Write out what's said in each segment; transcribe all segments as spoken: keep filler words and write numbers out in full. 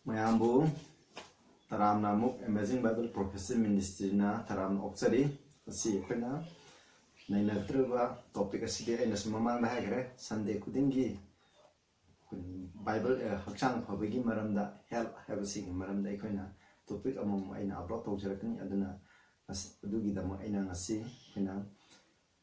ꯃꯌꯥꯝꯕꯨ ꯇꯔꯥꯝꯅ ꯑꯃꯨꯛ Amazing Bible Prophecy Ministryꯅ ꯇꯔꯥꯝꯅ ꯑꯣꯛꯆꯔꯤ꯫ ꯉꯁꯤ ꯑꯩꯈꯣꯏꯅ ꯅꯩꯅꯒꯗꯧꯔꯤꯕ topic ꯑꯁꯤꯗꯤ ꯑꯩꯅꯁꯨ ꯃꯃꯥꯡꯗ ꯍꯥꯏꯈ꯭ꯔꯦ, Sunday ꯈꯨꯗꯤꯡꯒꯤ ꯑꯩꯈꯣꯏ Bible, ꯑ, ꯍꯛꯆꯥꯡ ꯐꯕꯒꯤ ꯃꯔꯝꯗ, health ꯍꯥꯏꯕꯁꯤꯒꯤ ꯃꯔꯝꯗ ꯑꯩꯈꯣꯏꯅ topic ꯑꯃꯃꯝ ꯑꯩꯅ upload ꯇꯧꯖꯔꯛꯀꯅꯤ꯫ ꯑꯗꯨꯅ ꯑꯁ-, ꯑꯗꯨꯒꯤꯗꯃꯛ ꯑꯩꯅ ꯉꯁꯤ ꯑꯩꯈꯣꯏꯅ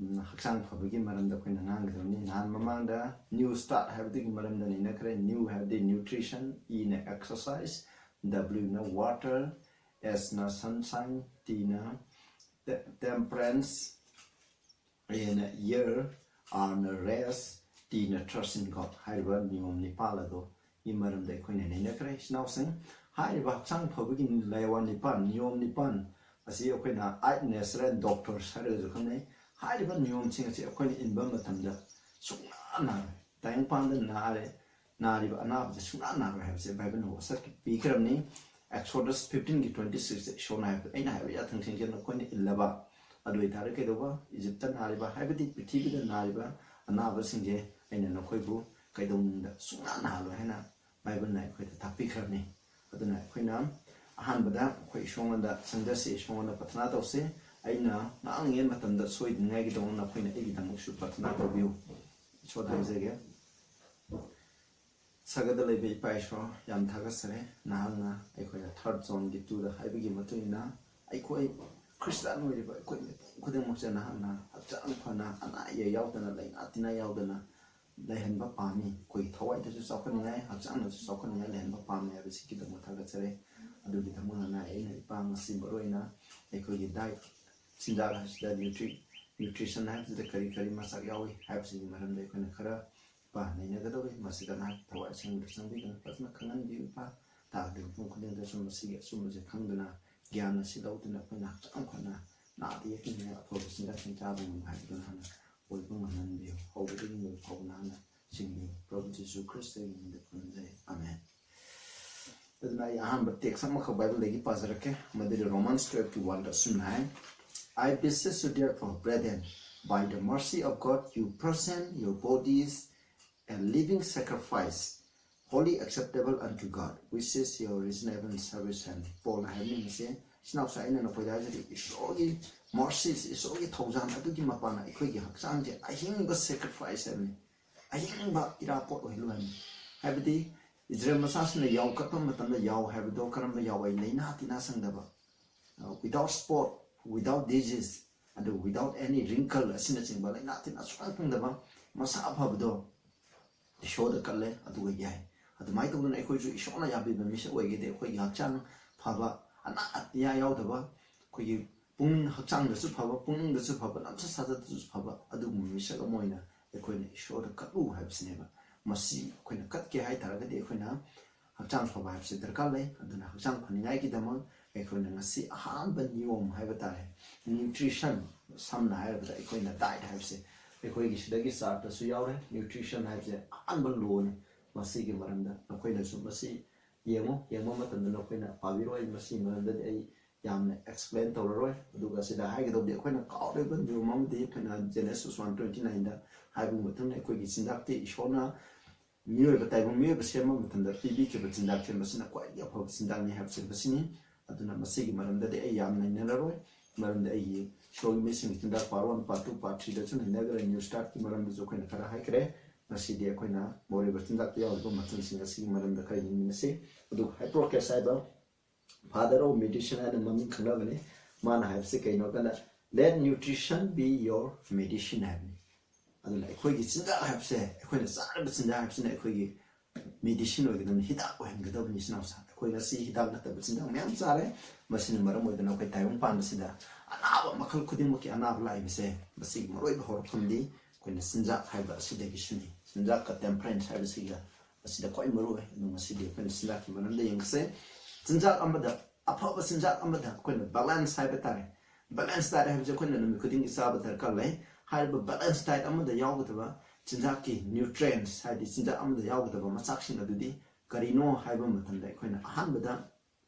ꯎꯝ, ꯍꯛꯆꯥꯡ ꯐꯕꯒꯤ ꯃꯔꯝꯗ ꯑꯩꯈꯣꯏꯅ ꯉꯥꯡꯒꯗꯕꯅꯤ꯫ ꯅꯍꯥꯟ ꯃꯃꯥꯡꯗ new start ꯍꯥꯏꯕꯗꯨꯒꯤ ꯃꯔꯝꯗ ꯅꯩꯅꯈ꯭ꯔꯦ꯫ New ꯍꯥꯏꯕꯗꯤ nutrition, ꯏꯅ exercise, W ꯅ water, S ꯅ sunshine, T ꯅ te-, temperance, A ꯅ year, R ꯅ rest, T ꯅ trust in God ꯍꯥꯏꯔꯤꯕ ꯅꯤꯌꯣꯝ ꯅꯤꯄꯥꯜ ꯑꯗꯣ ꯒꯤ ꯃꯔꯝꯗ ꯑꯩꯈꯣꯏꯅ ꯅꯩꯅꯈ꯭ꯔꯦ꯫ ꯏꯆꯤꯟ ꯏꯅꯥꯎꯁꯤꯡ, ꯍꯥꯏꯔꯤꯕ ꯍꯛꯆꯥꯡ ꯐꯕꯒꯤ ꯂꯥꯏꯋꯥ ꯅꯤꯄꯥꯟ, ꯅꯤꯌꯣꯝ ꯅꯤꯄꯥꯟ ꯑꯁꯤ ꯑꯩꯈꯣꯏꯅ eight natural doctors ꯍꯥꯏꯔꯒꯁꯨ ꯈꯪꯅꯩ꯫ ꯍꯥꯏꯔꯤꯕ ꯅꯤꯌꯣꯝꯁꯤꯡ ꯑꯁꯤ ꯑꯩꯈꯣꯏꯅ ꯏꯟꯕ ꯃꯇꯝꯗ ꯁꯨꯡꯅꯥ ꯅꯥꯔꯣꯏ꯫ ꯇꯥꯏꯕꯪꯄꯥꯟꯗ ꯅꯥꯔꯦ, ꯅꯥꯔꯤꯕ ꯑꯅꯥꯕꯁꯦ ꯁꯨꯡꯅꯥ ꯅꯥꯔꯣꯏ ꯍꯥꯏꯕꯁꯦ ꯕꯥꯏꯕꯜꯅ ꯋꯥꯁꯛ ꯄꯤꯈ꯭ꯔꯕꯅꯤ꯫ Exodus fifteen ꯒꯤ twenty six ꯇ ꯏꯁꯣꯔꯅ ꯍꯥꯏꯕꯗ, "ꯑꯩꯅ ꯍꯥꯏꯕ ꯌꯥꯊꯪꯁꯤꯡꯁꯦ ꯅꯈꯣꯏꯅ ꯏꯜꯂꯕ, ꯑꯗꯨ ꯑꯣꯏꯇꯥꯔꯗꯤ ꯀꯩꯗꯧꯕ? ꯏꯖꯤꯞꯇ ꯅꯥꯔꯤꯕ, ꯍꯥꯏꯕꯗꯤ ꯄ꯭ꯔꯤꯊꯤꯕꯤꯗ ꯅꯥꯔꯤꯕ ꯑꯅꯥꯕꯁꯤꯡꯁꯦ ꯑꯩꯅ ꯅꯈꯣꯏꯕꯨ ꯀꯩꯗꯧꯅꯨꯡꯗ ꯁꯨꯡꯅꯥ ꯅꯥꯍꯜꯂꯣꯏ" ꯍꯥꯏꯅ ꯕꯥꯏꯕꯜꯅ ꯑꯩꯈꯣꯏꯗ ꯇꯥꯛꯄꯤꯈ꯭ꯔꯕꯅꯤ꯫ ꯑꯗꯨꯅ ꯑꯩꯈꯣꯏꯅ ꯑꯍꯥꯟꯕꯗ ꯑꯩꯈꯣꯏ ꯏꯁꯣꯔꯉꯣꯟꯗ ꯆꯪꯖꯁꯤ, ꯏꯁꯣꯔꯉꯣꯟꯗ ꯄ꯭ꯔꯊꯅꯥ ꯇꯧꯁꯤ꯫ ꯑꯩꯅ ꯉꯥꯡꯂꯤꯉꯩ ꯃꯇꯝꯗ ꯁꯣꯏꯗꯅꯤꯡꯉꯥꯏꯒꯤꯗꯃꯛ ꯅꯈꯣꯏꯅ ꯑꯩꯒꯤꯗꯃꯛꯁꯨ ꯄ꯭ꯔꯊꯅꯥ ꯇꯧꯕꯤꯌꯨ꯫ ꯏꯁꯣꯔꯗ ꯍꯥꯏꯖꯒꯦ꯫ ꯁꯔꯒꯗ ꯂꯩꯕ ꯏꯄꯥ ꯏꯁꯣꯔ, ꯌꯥꯝ ꯊꯥꯒꯠꯆꯔꯤ꯫ ꯅꯍꯥꯛꯅ ꯑꯩꯈꯣꯏꯗ third Johnꯒꯤ two ꯗ ꯍꯥꯏꯕꯒꯤ ꯃꯇꯨꯡ ꯏꯟꯅ, ꯑꯩꯈꯣꯏ ꯈ꯭ꯔꯤꯁꯇꯥꯟ ꯑꯣꯏꯔꯤꯕ ꯑꯩꯈꯣꯏ ꯃꯤꯄꯨꯝ ꯈꯨꯗꯤꯡꯃꯛꯁꯦ ꯅꯍꯥꯛꯅ ꯍꯛꯆꯥꯡ ꯐꯅ, ꯑꯅꯥ ꯑꯌꯦꯛ ꯌꯥꯎꯗꯅ, ꯂꯥꯏꯅꯥ ꯇꯤꯟꯅꯥ ꯌꯥꯎꯗꯅ ꯂꯩꯍꯟꯕ ꯄꯥꯝꯃꯤ꯫ ꯑꯩꯈꯣꯏꯒꯤ ꯊꯋꯥꯏꯗꯁꯨ ꯆꯥꯎꯈꯠꯅꯤꯡꯉꯥꯏ, ꯍꯛꯆꯥꯡꯗꯁꯨ ꯆꯥꯎꯈꯠꯅꯤꯡꯉꯥꯏ ꯂꯩꯍꯟꯕ ꯄꯥꯝꯃꯤ ꯍꯥꯏꯕꯁꯤꯒꯤꯗꯃꯛ ꯊꯥꯒꯠꯆꯔꯤ꯫ ꯑꯗꯨꯒꯤꯗꯃꯛ ꯅꯅꯥꯏ ꯑꯩꯅ ꯏꯄꯥ ꯉꯁꯤ ꯃꯔꯨ ꯑꯣꯏꯅ ꯑꯩꯈꯣꯏꯒꯤ diet, ꯆꯤꯟꯖꯥꯛ ꯍꯥꯏꯕꯁꯤꯗ nutri-, nutrition ꯍꯥꯏꯕꯁꯤꯗ ꯀꯔꯤ ꯀꯔꯤ ꯃꯆꯥꯛ ꯌꯥꯎꯏ ꯍꯥꯏꯕꯁꯤꯒꯤ ꯃꯔꯝꯗ ꯑꯩꯈꯣꯏꯅ ꯈꯔ ꯏꯄꯥ ꯅꯩꯅꯒꯗꯧꯔꯤ꯫ ꯃꯁꯤꯗ ꯅꯍꯥꯛꯀꯤ ꯊꯋꯥꯏ ꯑꯁꯦꯡꯕꯗ ꯆꯪꯕꯤꯗꯨꯅ ꯐꯖꯅ ꯈꯪꯍꯟꯕꯤꯌꯨ ꯏꯄꯥ꯫ ꯇꯥꯔꯤꯕ ꯃꯐꯝ ꯈꯨꯗꯤꯡꯗꯁꯨ ꯃꯁꯤꯒꯤ ꯑꯆꯨꯝꯕꯁꯦ ꯈꯪꯗꯨꯅ, ꯒ꯭ꯌꯥꯟ ꯑꯁꯤ ꯂꯧꯗꯨꯅ ꯑꯩꯈꯣꯏꯅ ꯍꯛꯆꯥꯡ ꯐꯅ, ꯅꯥꯗ ꯌꯦꯛꯇꯅ ꯑꯐꯕ ꯆꯤꯟꯖꯥꯛꯁꯤꯡ ꯆꯥꯕ ꯉꯝꯕ ꯍꯥꯏꯕꯗꯨ ꯅꯍꯥꯛꯅ ꯑꯣꯏꯕ ꯉꯝꯍꯟꯕꯤꯌꯨ꯫ ꯍꯧꯕꯗꯒꯤ ꯂꯣꯏꯕ ꯐꯥꯎꯕ ꯅꯍꯥꯛꯅ ꯆꯤꯡꯕꯤꯌꯨ꯫ ꯄ꯭ꯔꯚꯨ ꯖꯤꯁꯨ ꯈ꯭ꯔꯤꯁꯇꯒꯤ ꯃꯤꯡꯗ ꯈꯨꯔꯨꯝꯖꯩ꯫ ꯑꯥꯃꯦꯟ꯫ ꯑꯗꯨꯅ ꯑꯩ ꯑꯍꯥꯟꯕ text ꯑꯃꯈꯛ ꯕꯥꯏꯕꯜꯗꯒꯤ ꯄꯥꯖꯔꯛꯀꯦ꯫ ꯃꯗꯨꯗꯤ Romans twelve ꯀꯤ one ꯗ ꯑꯁꯨꯝꯅ ꯍꯥꯏ, "I beseech you therefore, brethren, by the mercy of God, you present your bodies a living sacrifice, holy acceptable unto God, which is your reasonable service ꯍꯥꯏꯕꯅꯤ꯫ ꯄꯣꯜꯅ ꯍꯥꯏꯕꯅꯤ ꯃꯁꯦ, "ꯏꯆꯤꯟ ꯏꯅꯥꯎꯁꯥ, ꯑꯩꯅ ꯅꯈꯣꯏꯗ ꯍꯥꯏꯖꯔꯤ, ꯏꯁꯣꯔꯒꯤ mercies, ꯏꯁꯣꯔꯒꯤ ꯊꯧꯖꯥꯜ ꯑꯗꯨꯒꯤ ꯃꯄꯥꯟꯅ ꯑꯩꯈꯣꯏꯒꯤ ꯍꯛꯆꯥꯡꯁꯦ ꯑꯍꯤꯡꯕ sacrifice ꯍꯥꯏꯕꯅꯤ, ꯑꯍꯤꯡꯕ ꯏꯔꯥꯄꯣꯠ ꯑꯣꯏꯍꯜꯂꯨ ꯍꯥꯏꯕꯅꯤ"꯫ ꯍꯥꯏꯕꯗꯤ ꯏꯖꯔꯦꯜ ꯃꯆꯥꯁꯤꯡꯅ ꯌꯥꯎ ꯀꯠꯄ ꯃꯇꯝꯗ ꯌꯥꯎ ꯍꯥꯏꯕꯗꯣ ꯀꯔꯝꯕ ꯌꯥꯎ ꯍꯥꯏ? ꯂꯥꯏꯅꯥ ꯇꯤꯟꯅꯥ ꯁꯪꯗꯕ, without spot, without disease, ꯑꯗꯨ without any wrinkle ꯑꯁꯤꯅꯆꯤꯡꯕ ꯂꯥꯏꯅꯥ ꯇꯤꯟꯅꯥ ꯁꯨꯡꯐꯪ ꯐꯪꯗꯕ ꯃꯁꯥ ꯐꯕꯗꯣ ꯏꯁꯣꯔꯗ ꯀꯠꯂꯦ, ꯑꯗꯨꯒ ꯌꯥꯏ꯫ ꯑꯗꯨꯃꯥꯏꯅ ꯇꯧꯗꯅ ꯑꯩꯈꯣꯏꯁꯨ ꯏꯁꯣꯔꯅ ꯌꯥꯕꯤꯕ ꯃꯤꯁꯛ ꯑꯣꯏꯒꯦꯗꯤ ꯑꯩꯈꯣꯏꯒꯤ ꯍꯛꯆꯥꯡ ꯐꯕ, ꯑꯅꯥ ꯑꯌꯥ ꯌꯥꯎꯗꯕ, ꯑꯩꯈꯣꯏꯒꯤ ꯄꯨꯛꯅꯤꯡ ꯍꯛꯆꯥꯡꯗꯁꯨ ꯐꯕ, ꯄꯨꯛꯅꯤꯡꯗꯁꯨ ꯐꯕ, ꯂꯝꯆꯠ ꯁꯥꯖꯠꯇꯁꯨ ꯐꯕ ꯑꯗꯨꯒꯨꯝꯕ ꯃꯤꯁꯛ ꯑꯃ ꯑꯣꯏꯅ ꯑꯩꯈꯣꯏꯅ ꯏꯁꯣꯔꯗ ꯀꯠꯂꯨ ꯍꯥꯏꯕꯁꯤꯅꯦꯕ꯫ ꯃꯁꯤ ꯑꯩꯈꯣꯏꯅ ꯀꯠꯀꯦ ꯍꯥꯏ ꯇꯥꯔꯒꯗꯤ ꯑꯩꯈꯣꯏꯅ ꯍꯛꯆꯥꯡ ꯐꯕ ꯍꯥꯏꯕꯁꯤ ꯗꯔꯀꯥꯔ ꯂꯩ꯫ ꯑꯗꯨꯅ ꯍꯛꯆꯥꯡ ꯐꯅꯤꯡꯉꯥꯏꯒꯤꯗꯃꯛ ꯑꯩꯈꯣꯏꯅ ꯉꯁꯤ ꯑꯍꯥꯟꯕ ꯅꯤꯌꯣꯝ ꯍꯥꯏꯕ ꯇꯥꯔꯦ, nutrition, ꯁꯝꯅ ꯍꯥꯏꯔꯕꯗ ꯑꯩꯈꯣꯏꯅ diet ꯍꯥꯏꯕꯁꯦ ꯑꯩꯈꯣꯏꯒꯤ ꯁꯤꯗꯒꯤ chartꯇꯁꯨ ꯌꯥꯎꯔꯦ꯫ Nutrition ꯍꯥꯏꯕꯁꯦ ꯑꯍꯥꯟꯕ lawꯅꯤ꯫ ꯃꯁꯤꯒꯤ ꯃꯔꯝꯗ ꯅꯈꯣꯏꯅꯁꯨ ꯃꯁꯤ ꯌꯦꯡꯉꯨ, ꯌꯦꯡꯕ ꯃꯇꯝꯗ ꯅꯈꯣꯏꯅ ꯄꯥꯕꯤꯔꯣ꯫ ꯑꯩ ꯃꯁꯤꯒꯤ ꯃꯔꯝꯗꯗꯤ ꯑꯩ ꯌꯥꯝꯅ explain ꯇꯧꯔꯔꯣꯏ꯫ ꯑꯗꯨꯒ ꯁꯤꯗ ꯍꯥꯏꯒꯗꯧꯗꯤ ꯑꯩꯈꯣꯏꯅ ꯀꯥꯎꯔꯤꯕ ꯅꯤꯌꯣꯝ ꯑꯃꯗꯤ ꯑꯩꯈꯣꯏꯅ Genesis one twenty nineꯗ ꯍꯥꯏꯕ ꯃꯇꯨꯡꯗ ꯑꯩꯈꯣꯏꯒꯤ ꯆꯤꯟꯖꯥꯛꯇꯤ ꯏꯁꯣꯔꯅ ꯃꯤꯑꯣꯏꯕ, ꯇꯥꯏꯕꯪ ꯃꯤꯑꯣꯏꯕ ꯁꯦꯝꯕ ꯃꯇꯝꯗ ꯄꯤꯕꯤꯈꯤꯕ ꯆꯤꯟꯖꯥꯛꯁꯦ ꯃꯁꯤꯅ ꯈ꯭ꯋꯥꯏꯗꯒꯤ ꯑꯐꯕ ꯆꯤꯟꯖꯥꯛꯅꯤ ꯍꯥꯏꯕꯁꯦ ꯃꯁꯤꯅꯤ꯫ ꯑꯗꯨꯅ ꯃꯁꯤꯒꯤ ꯃꯔꯝꯗꯗꯤ ꯑꯩ ꯌꯥꯝ ꯅꯩꯅꯔꯔꯣꯏ, ꯃꯔꯝꯗꯤ ꯑꯩꯒꯤ ꯏꯁꯣꯔꯒꯤ ꯃꯤꯁꯤꯡꯒꯤ ꯆꯤꯟꯖꯥꯛ part one, part two, part threeꯗꯁꯨ ꯅꯩꯅꯈ꯭ꯔꯦ꯫ New Startꯀꯤ ꯃꯔꯝꯗꯁꯨ ꯑꯩꯈꯣꯏꯅ ꯈꯔ ꯍꯥꯏꯈ꯭ꯔꯦ꯫ ꯉꯁꯤꯗꯤ ꯑꯩꯈꯣꯏꯅ ꯃꯣꯔꯦꯕ ꯆꯤꯟꯖꯥꯛꯇ ꯌꯥꯎꯔꯤꯕ ꯃꯆꯜꯁꯤꯡ ꯑꯁꯤꯒꯤ ꯃꯔꯝꯗ ꯈꯔ ꯌꯦꯡꯃꯤꯟꯅꯁꯤ꯫ ꯑꯗꯨꯒ Hippocrates ꯍꯥꯏꯕ father of medicine ꯍꯥꯏꯅ ꯃꯃꯤꯡ ꯈꯪꯅꯕꯅꯤ꯫ ꯃꯥꯅ ꯍꯥꯏꯕꯁꯤ ꯀꯩꯅꯣ ꯀꯥꯟꯗ, "Let nutrition be your medicine" ꯍꯥꯏꯕꯅꯤ꯫ ꯑꯗꯨꯅ ꯑꯩꯈꯣꯏꯒꯤ ꯆꯤꯟꯖꯥꯛ ꯍꯥꯏꯕꯁꯦ, ꯑꯩꯈꯣꯏꯅ ꯆꯥꯔꯤꯕ ꯆꯤꯟꯖꯥꯛ ꯍꯥꯏꯕꯁꯤꯅ ꯑꯩꯈꯣꯏꯒꯤ medicine ꯑꯣꯏꯒꯗꯕꯅꯤ, ꯍꯤꯗꯥꯛ ꯑꯣꯏꯍꯟꯒꯗꯕꯅꯤ꯫ ꯏꯆꯤꯟ ꯏꯅꯥꯎꯁꯥ, ꯑꯩꯈꯣꯏ ꯉꯁꯤ ꯍꯤꯗꯥꯛ ꯅꯠꯇꯕ ꯆꯤꯟꯖꯥꯛ ꯃꯌꯥꯝ ꯆꯥꯔꯦ꯫ ꯃꯁꯤꯅ ꯃꯔꯝ ꯑꯣꯏꯗꯨꯅ ꯑꯩꯈꯣꯏ ꯇꯥꯏꯕꯪ ꯄꯥꯟꯕꯁꯤꯗ ꯑꯅꯥꯕ ꯃꯈꯜ ꯈꯨꯗꯤꯡꯃꯛꯀꯤ ꯑꯅꯥꯕ ꯂꯥꯛꯏꯕꯁꯦ, ꯃꯁꯤꯒꯤ ꯃꯔꯨꯑꯣꯏꯕ ꯍꯧꯔꯛꯐꯝꯗꯤ ꯑꯩꯈꯣꯏꯅ ꯆꯤꯟꯖꯥꯛ ꯍꯥꯏꯕ ꯑꯁꯤꯗꯒꯤꯁꯨꯅꯤ꯫ ꯆꯤꯟꯖꯥꯛꯀ temperance ꯍꯥꯏꯕꯁꯤꯒ ꯑꯁꯤꯗ ꯈ꯭ꯋꯥꯏ ꯃꯔꯨ ꯑꯣꯏ꯫ ꯑꯗꯨ ꯉꯁꯤꯗꯤ ꯑꯩꯈꯣꯏꯅ ꯆꯤꯟꯖꯥꯛꯀꯤ ꯃꯔꯝꯗ ꯌꯦꯡꯁꯦ꯫ ꯆꯤꯟꯖꯥꯛ ꯑꯃꯗ, ꯑꯐꯕ ꯆꯤꯟꯖꯥꯛ ꯑꯃꯗ ꯑꯩꯈꯣꯏꯅ balance ꯍꯥꯏꯕ ꯇꯥꯔꯦ꯫ Balance diet ꯍꯥꯏꯕꯁꯦ ꯑꯩꯈꯣꯏꯅ ꯅꯨꯃꯤꯠ ꯈꯨꯗꯤꯡꯒꯤ ꯆꯥꯕ ꯗꯔꯀꯥꯔ ꯂꯩ꯫ ꯍꯥꯏꯔꯤꯕ balance diet ꯑꯃꯗ ꯌꯥꯎꯒꯗꯕ ꯆꯤꯟꯖꯥꯛꯀꯤ nutrients, ꯍꯥꯏꯗꯤ ꯆꯤꯟꯖꯥꯛ ꯑꯃꯗ ꯌꯥꯎꯒꯗꯕ ꯃꯆꯥꯛꯁꯤꯡ ꯑꯗꯨꯗꯤ ꯀꯔꯤꯅꯣ ꯍꯥꯏꯕ ꯃꯇꯝꯗ ꯑꯩꯈꯣꯏꯅ ꯑꯍꯥꯟꯕꯗ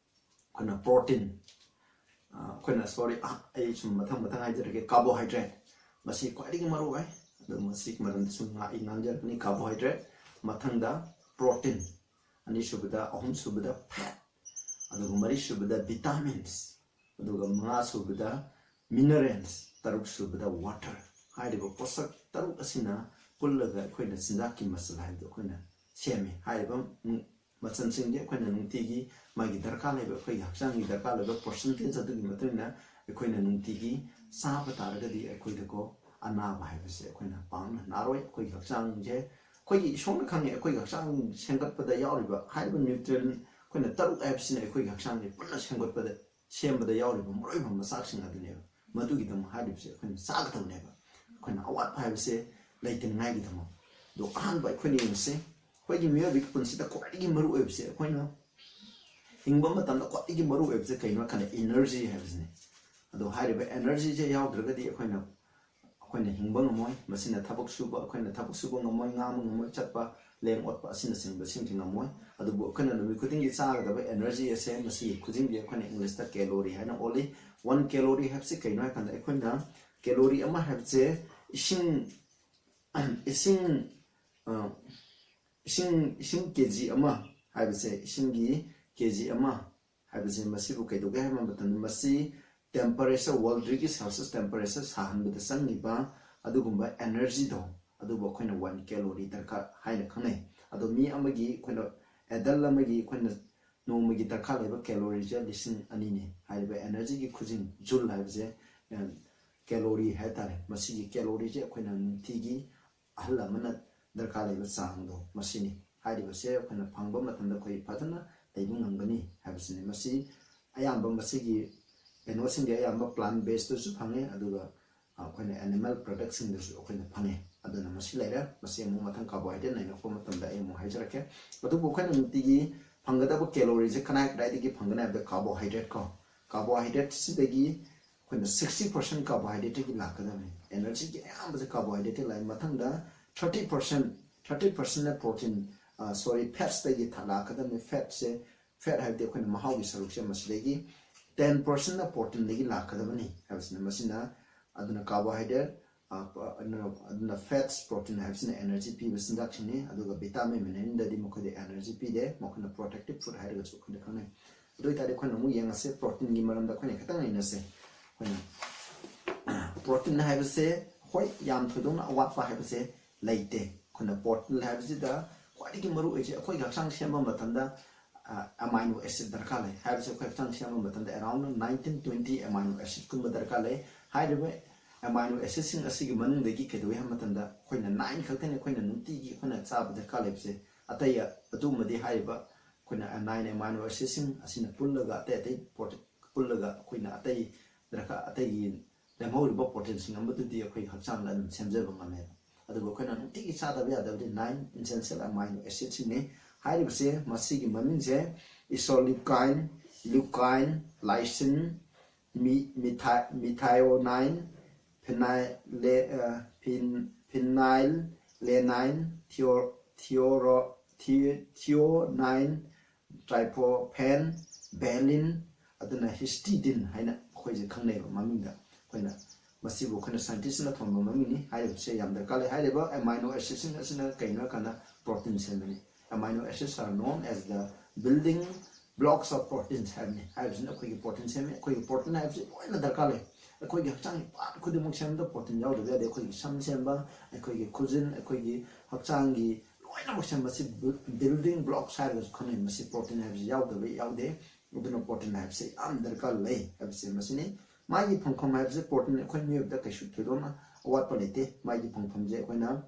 ꯑꯩꯈꯣꯏꯅ protein, ꯑ, ꯑꯩꯈꯣꯏꯅ, sorry, ꯑ, ꯑꯩ ꯁꯨꯝ ꯃꯊꯪ ꯃꯊꯪ ꯍꯥꯏꯖꯔꯒꯦ꯫ Carbohydrate, ꯃꯁꯤ ꯈ꯭ꯋꯥꯏꯗꯒꯤ ꯃꯔꯨ ꯑꯣꯏ꯫ ꯑꯗꯨ ꯃꯁꯤꯒꯤ ꯃꯔꯝꯗ ꯁꯨꯝ ꯉꯥ-, ꯑꯩ ꯉꯥꯡꯖꯔꯛꯀꯅꯤ꯫ Carbohydrate, ꯃꯊꯪꯗ protein, ꯑꯅꯤꯁꯨꯕꯗ, ꯑꯍꯨꯝꯁꯨꯕꯗ fat, ꯑꯗꯨꯒ ꯃꯔꯤꯁꯨꯕꯗ vitamins, ꯑꯗꯨꯒ ꯃꯉꯥꯁꯨꯕꯗ minerals, ꯇꯔꯨꯛꯁꯨꯕꯗ water꯫ ꯍꯥꯏꯔꯤꯕ ꯄꯣꯠꯁꯛ ꯇꯔꯨꯛ ꯑꯁꯤꯅ ꯄꯨꯜꯂꯒ ꯑꯩꯈꯣꯏꯅ ꯆꯤꯟꯖꯥꯛꯀꯤ ꯃꯆꯜ ꯍꯥꯏꯕꯗꯨ ꯑꯩꯈꯣꯏꯅ ꯁꯦꯝꯃꯤ꯫ ꯍꯥꯏꯔꯤꯕ ꯃꯆꯜꯁꯤꯡꯗꯤ ꯑꯩꯈꯣꯏꯅ ꯅꯨꯡꯇꯤꯒꯤ ꯃꯥꯒꯤ ꯗꯔꯀꯥꯔ ꯂꯩꯕ, ꯑꯩꯈꯣꯏꯒꯤ ꯍꯛꯆꯥꯡꯒꯤ ꯗꯔꯀꯥꯔ ꯂꯩꯕ percentage ꯑꯗꯨꯒꯤ ꯃꯇꯨꯡ ꯏꯟꯅ ꯑꯩꯈꯣꯏꯅ ꯅꯨꯡꯇꯤꯒꯤ ꯆꯥꯕ ꯇꯥꯔꯒꯗꯤ ꯑꯩꯈꯣꯏꯗꯀꯣ ꯑꯅꯥꯕ ꯍꯥꯏꯕꯁꯦ ꯑꯩꯈꯣꯏꯅ ꯄꯥꯡꯅ ꯅꯥꯔꯣꯏ꯫ ꯑꯩꯈꯣꯏꯒꯤ ꯍꯛꯆꯥꯡꯁꯦ ꯑꯩꯈꯣꯏꯒꯤ ꯏꯁꯣꯔꯅ ꯈꯪꯉꯦ, ꯑꯩꯈꯣꯏꯒꯤ ꯍꯛꯆꯥꯡ ꯁꯦꯝꯒꯠꯄꯗ ꯌꯥꯎꯔꯤꯕ ꯍꯥꯏꯔꯤꯕ nutrient ꯑꯩꯈꯣꯏꯅ ꯇꯔꯨꯛ ꯍꯥꯏꯕꯁꯤꯅ ꯑꯩꯈꯣꯏꯒꯤ ꯍꯛꯆꯥꯡꯁꯦ ꯄꯨꯟꯅ ꯁꯦꯝꯒꯠꯄꯗ, ꯁꯦꯝꯕꯗ ꯌꯥꯎꯔꯤꯕ ꯃꯔꯨꯑꯣꯏꯕ ꯃꯆꯥꯛꯁꯤꯡ ꯑꯗꯨꯅꯦꯕ꯫ ꯃꯗꯨꯒꯤꯗꯃꯛ ꯍꯥꯏꯔꯤꯕꯁꯦ ꯑꯩꯈꯣꯏꯅ ꯆꯥꯒꯗꯕꯅꯦꯕ꯫ ꯑꯩꯈꯣꯏꯅ ꯑꯋꯥꯠꯄ ꯍꯥꯏꯕꯁꯦ ꯂꯩꯇꯅꯉꯥꯏꯒꯤꯗꯃꯛ꯫ ꯑꯗꯣ ꯑꯍꯥꯟꯕ ꯑꯩꯈꯣꯏꯅ ꯌꯦꯡꯁꯦ, ꯑꯩꯈꯣꯏꯒꯤ ꯃꯤꯑꯣꯏꯕꯒꯤ ꯄꯨꯟꯁꯤꯗ ꯈ꯭ꯋꯥꯏꯗꯒꯤ ꯃꯔꯨꯑꯣꯏꯕꯁꯦ, ꯑꯩꯈꯣꯏꯅ ꯍꯤꯡꯕ ꯃꯇꯝꯗ ꯈ꯭ꯋꯥꯏꯗꯒꯤ ꯃꯔꯨꯑꯣꯏꯕꯁꯦ ꯀꯩꯅꯣ ꯍꯥꯏ ꯀꯥꯟꯗ energy ꯍꯥꯏꯕꯁꯤꯅꯤ꯫ ꯑꯗꯣ ꯍꯥꯏꯔꯤꯕ energyꯁꯦ ꯌꯥꯎꯗ꯭ꯔꯒꯗꯤ ꯑꯩꯈꯣꯏꯅ, ꯑꯩꯈꯣꯏꯅ ꯍꯤꯡꯕ ꯉꯝꯃꯣꯏ꯫ ꯃꯁꯤꯅ ꯊꯕꯛ ꯁꯨꯕ, ꯑꯩꯈꯣꯏꯅ ꯊꯕꯛ ꯁꯨꯕ ꯉꯝꯃꯣꯏ, ꯉꯥꯡꯕ ꯉꯝꯃꯣꯏ, ꯆꯠꯄ, ꯂꯦꯡ ꯑꯣꯠꯄ ꯑꯁꯤꯅꯆꯤꯡꯕꯁꯤꯡꯁꯤ ꯉꯝꯃꯣꯏ꯫ ꯑꯗꯨꯕꯨ ꯑꯩꯈꯣꯏꯅ ꯅꯨꯃꯤꯠ ꯈꯨꯗꯤꯡꯒꯤ ꯆꯥꯒꯗꯕ energy ꯑꯁꯦ, ꯃꯁꯤꯒꯤ ꯈꯨꯖꯤꯡꯁꯦ ꯑꯩꯈꯣꯏꯅ Englishꯇ calorie ꯍꯥꯏꯅ ꯑꯣꯜꯂꯤ꯫ One calorie ꯍꯥꯏꯕꯁꯤ ꯀꯩꯅꯣ ꯍꯥꯏ ꯀꯥꯟꯗ, ꯑꯩꯈꯣꯏꯅ calorie ꯑꯃ ꯍꯥꯏꯕꯁꯦ ꯏꯁꯤꯡ, ꯏꯁꯤꯡ, ꯑ, ꯏꯁꯤꯡ, ꯏꯁꯤꯡ ꯀꯦ ꯖꯤ ꯑꯃ ꯍꯥꯏꯕꯁꯦ, ꯏꯁꯤꯡꯒꯤ ꯀꯦ ꯖꯤ ꯑꯃ ꯍꯥꯏꯕꯁꯦ, ꯃꯁꯤꯕꯨ ꯀꯩꯗꯧꯒꯦ ꯍꯥꯏꯕ ꯃꯇꯝꯗ, ꯃꯁꯤ temperature, world degree Celsius temperature ꯁꯥꯍꯟꯕꯗ ꯆꯪꯉꯤꯕ ꯑꯗꯨꯒꯨꯝꯕ energyꯗꯣ, ꯑꯗꯨꯕꯨ ꯑꯩꯈꯣꯏꯅ one calorie ꯗꯔꯀꯥꯔ ꯍꯥꯏꯅ ꯈꯪꯅꯩ꯫ ꯑꯗꯣ ꯃꯤ ꯑꯃꯒꯤ ꯑꯩꯈꯣꯏꯅ adult ꯑꯃꯒꯤ ꯑꯩꯈꯣꯏꯅ ꯅꯣꯡꯃꯒꯤ ꯗꯔꯀꯥꯔ ꯂꯩꯕ calorieꯁꯦ ꯂꯤꯁꯤꯡ ꯑꯅꯤꯅꯤ꯫ ꯍꯥꯏꯔꯤꯕ energyꯒꯤ ꯈꯨꯖꯤꯡ, joule ꯍꯥꯏꯕꯁꯦ, ꯑ, calorie ꯍꯥꯏ ꯇꯥꯔꯦ꯫ ꯃꯁꯤꯒꯤ calorieꯁꯦ ꯑꯩꯈꯣꯏꯅ ꯅꯨꯡꯇꯤꯒꯤ ꯑꯍꯜ ꯑꯃꯅ ꯗꯔꯀꯥꯔ ꯂꯩꯕ ꯆꯥꯡꯗꯣ ꯃꯁꯤꯅꯤ꯫ ꯍꯥꯏꯔꯤꯕꯁꯦ ꯑꯩꯈꯣꯏꯅ ꯐꯪꯕ ꯃꯇꯝꯗ ꯑꯩꯈꯣꯏ ꯐꯖꯅ ꯂꯩꯕ ꯉꯝꯒꯅꯤ ꯍꯥꯏꯕꯁꯤꯅꯤ꯫ ꯃꯁꯤ ꯑꯌꯥꯝꯕ ꯃꯁꯤꯒꯤ ꯀꯩꯅꯣꯁꯤꯡꯗꯤ ꯑꯌꯥꯝꯕ plant basedꯇꯁꯨ ꯐꯪꯉꯦ, ꯑꯗꯨꯒ ꯑꯩꯈꯣꯏꯅ animal productꯁꯤꯡꯗꯁꯨ ꯑꯩꯈꯣꯏꯅ ꯐꯪꯉꯦ꯫ ꯑꯗꯨꯅ ꯃꯁꯤ ꯂꯩꯔꯦ꯫ ꯃꯁꯤ ꯑꯃꯨꯛ ꯃꯊꯪ carbohydrate ꯅꯩꯅꯔꯛꯄ ꯃꯇꯝꯗ ꯑꯩ ꯑꯃꯨꯛ ꯍꯥꯏꯖꯔꯛꯀꯦ꯫ ꯑꯗꯨꯕꯨ ꯑꯩꯈꯣꯏꯅ ꯅꯨꯡꯇꯤꯒꯤ ꯐꯪꯒꯗꯕ calorieꯁꯦ ꯀꯗꯥꯏ ꯀꯗꯥꯏꯗꯒꯤ ꯐꯪꯒꯅꯤ ꯍꯥꯏꯕꯗ, carbohydrate ꯀꯣ, carbohydrateꯁꯤꯗꯒꯤ ꯑꯩꯈꯣꯏꯅ sixty percent carbohydrateꯇꯒꯤ ꯂꯥꯛꯀꯗꯕꯅꯤ꯫ Energyꯒꯤ ꯑꯌꯥꯝꯕꯁꯦ carbohydrateꯇꯒꯤ ꯂꯥꯛꯏ꯫ ꯃꯊꯪꯗ thirty percent, thirty percentꯅ protein, sorry, fatsꯇꯒꯤ ꯂꯥꯛꯀꯗꯕꯅꯤ꯫ Fatꯁꯦ, fat ꯍꯥꯏꯕꯗꯤ ꯑꯩꯈꯣꯏꯅ ꯃꯍꯥꯎꯒꯤ ꯁꯔꯨꯛꯁꯦ, ꯃꯁꯤꯗꯒꯤ ten percentꯅ proteinꯗꯒꯤ ꯂꯥꯛꯀꯗꯕꯅꯤ ꯍꯥꯏꯕꯁꯤꯅ, ꯃꯁꯤꯅ, ꯑꯗꯨꯅ carbohydrate, ꯑꯗꯨꯅ fats, protein ꯍꯥꯏꯕꯁꯤꯅ energy ꯄꯤꯕ ꯆꯤꯟꯖꯥꯛꯁꯤꯡꯅꯤ꯫ ꯑꯗꯨꯒ vitamin mineralꯗꯗꯤ ꯃꯈꯣꯏꯗ energy ꯄꯤꯗꯦ, ꯃꯈꯣꯏꯅ protective food ꯍꯥꯏꯔꯒꯁꯨ ꯑꯩꯈꯣꯏꯅ ꯈꯪꯅꯩ꯫ ꯑꯗꯨ ꯑꯣꯏꯇꯥꯔꯗꯤ ꯑꯩꯈꯣꯏꯅ ꯑꯃꯨꯛ ꯌꯦꯡꯉꯁꯦ, proteinꯒꯤ ꯃꯔꯝꯗ ꯑꯩꯈꯣꯏꯅ ꯈꯤꯇꯪ ꯅꯩꯅꯁꯦ꯫ ꯑꯩꯈꯣꯏꯅ protein ꯍꯥꯏꯕꯁꯦ, ꯍꯣꯏ, ꯌꯥꯝ ꯊꯣꯏꯗꯣꯛꯅ ꯑꯋꯥꯠꯄ ꯍꯥꯏꯕꯁꯦ ꯂꯩꯇꯦ꯫ ꯑꯩꯈꯣꯏꯅ protein ꯍꯥꯏꯕꯁꯤꯗ ꯈ꯭ꯋꯥꯏꯗꯒꯤ ꯃꯔꯨ ꯑꯣꯏꯁꯦ ꯑꯩꯈꯣꯏꯒꯤ ꯍꯛꯆꯥꯡ ꯁꯦꯝꯕ ꯃꯇꯝꯗ amino acid ꯗꯔꯀꯥꯔ ꯂꯩ꯫ ꯍꯥꯏꯕꯁꯦ ꯑꯩꯈꯣꯏ ꯍꯛꯆꯥꯡ ꯁꯦꯝꯕ ꯃꯇꯝꯗ around nineteen twenty amino acidꯀꯨꯝꯕ ꯗꯔꯀꯥꯔ ꯂꯩ꯫ ꯍꯥꯏꯔꯤꯕ amino acidꯁꯤꯡ ꯑꯁꯤꯒꯤ ꯃꯅꯨꯡꯗꯒꯤ ꯀꯩꯗꯧꯏ ꯍꯥꯏꯕ ꯃꯇꯝꯗ ꯑꯩꯈꯣꯏꯅ nine ꯈꯛꯇꯅꯤ ꯑꯩꯈꯣꯏꯅ ꯅꯨꯡꯇꯤꯒꯤ ꯑꯩꯈꯣꯏꯅ ꯆꯥꯕ ꯗꯔꯀꯥꯔ ꯂꯩꯕꯁꯦ꯫ ꯑꯇꯩ ꯑꯗꯨꯃꯗꯤ ꯍꯥꯏꯔꯤꯕ ꯑꯩꯈꯣꯏꯅ nine amino acidꯁꯤꯡ ꯑꯁꯤꯅ ꯄꯨꯜꯂꯒ ꯑꯇꯩ ꯑꯇꯩ protein ꯄꯨꯜꯂꯒ ꯑꯩꯈꯣꯏꯅ ꯑꯇꯩ ꯗꯔꯀꯥꯔ ꯑꯇꯩꯒꯤ ꯂꯦꯝꯍꯧꯔꯤꯕ proteinꯁꯤꯡ ꯑꯃꯗꯨꯗꯤ ꯑꯩꯈꯣꯏꯒꯤ ꯍꯛꯆꯥꯡꯗ ꯑꯗꯨꯝ ꯁꯦꯝꯖꯕ ꯉꯝꯃꯦꯕ꯫ ꯑꯗꯨꯒ ꯑꯩꯈꯣꯏꯅ ꯅꯨꯡꯇꯤꯒꯤ ꯆꯥꯗꯕ ꯌꯥꯗꯕꯗꯤ nine essential amino acidꯁꯤꯡꯅꯤ꯫ ꯍꯥꯏꯔꯤꯕꯁꯦ ꯃꯁꯤꯒꯤ ꯃꯃꯤꯡꯁꯦ isoleucine, leucine, lysine, methionine, phenylalanine, threonine, tryptophan, valine, ꯑꯗꯨꯅ histidine ꯍꯥꯏꯅ ꯑꯩꯈꯣꯏꯁꯦ ꯈꯪꯅꯩꯕ ꯃꯃꯤꯡꯗ꯫ ꯑꯩꯈꯣꯏꯅ ꯃꯁꯤꯕꯨ ꯑꯩꯈꯣꯏꯅ scientistꯅ ꯊꯣꯟꯕ ꯃꯃꯤꯡꯅꯤ꯫ ꯍꯥꯏꯔꯤꯕꯁꯦ ꯌꯥꯝ ꯗꯔꯀꯥꯔ ꯂꯩ꯫ ꯍꯥꯏꯔꯤꯕ amino acidꯁꯤꯡ ꯑꯁꯤꯅ ꯀꯩꯅꯣ ꯍꯥꯏꯔꯀꯥꯟꯗ protein ꯁꯦꯝꯕꯅꯤ꯫ Amino acids are known as the building blocks of proteins ꯍꯥꯏꯕꯅꯤ꯫ ꯍꯥꯏꯔꯤꯕꯁꯤꯅ ꯑꯩꯈꯣꯏꯒꯤ protein ꯁꯦꯝꯃꯤ꯫ ꯑꯩꯈꯣꯏꯒꯤ protein ꯍꯥꯏꯕꯁꯤ ꯂꯣꯏꯅ ꯗꯔꯀꯥꯔ ꯂꯩ꯫ ꯑꯩꯈꯣꯏꯒꯤ ꯍꯛꯆꯥꯡꯒꯤ part ꯈꯨꯗꯤꯡꯃꯛ ꯁꯦꯝꯕꯗ protein ꯌꯥꯎꯗꯕ ꯌꯥꯗꯦ꯫ ꯑꯩꯈꯣꯏꯒꯤ ꯁꯝ ꯁꯦꯝꯕ, ꯑꯩꯈꯣꯏꯒꯤ ꯈꯨꯖꯤꯟ, ꯑꯩꯈꯣꯏꯒꯤ ꯍꯛꯆꯥꯡꯒꯤ ꯂꯣꯏꯅꯃꯛꯁꯦ ꯃꯁꯤ building blocks ꯍꯥꯏꯔꯒꯁꯨ ꯈꯪꯅꯩ꯫ ꯃꯁꯤ protein ꯍꯥꯏꯕꯁꯤ ꯌꯥꯎꯗꯕ ꯌꯥꯎꯗꯦ꯫ ꯑꯗꯨꯅ protein ꯍꯥꯏꯕꯁꯤ ꯌꯥꯝ ꯗꯔꯀꯥꯔ ꯂꯩ ꯍꯥꯏꯕꯁꯦ ꯃꯁꯤꯅꯤ꯫ ꯃꯥꯒꯤ ꯐꯪꯐꯝ ꯍꯥꯏꯕꯁꯦ protein ꯑꯩꯈꯣꯏ ꯃꯤꯑꯣꯏꯕꯗ ꯀꯩꯁꯨ ꯊꯣꯏꯗꯣꯛꯅ ꯑꯋꯥꯠꯄ ꯂꯩꯇꯦ꯫ ꯃꯥꯒꯤ ꯐꯪꯐꯝꯁꯦ ꯑꯩꯈꯣꯏꯅ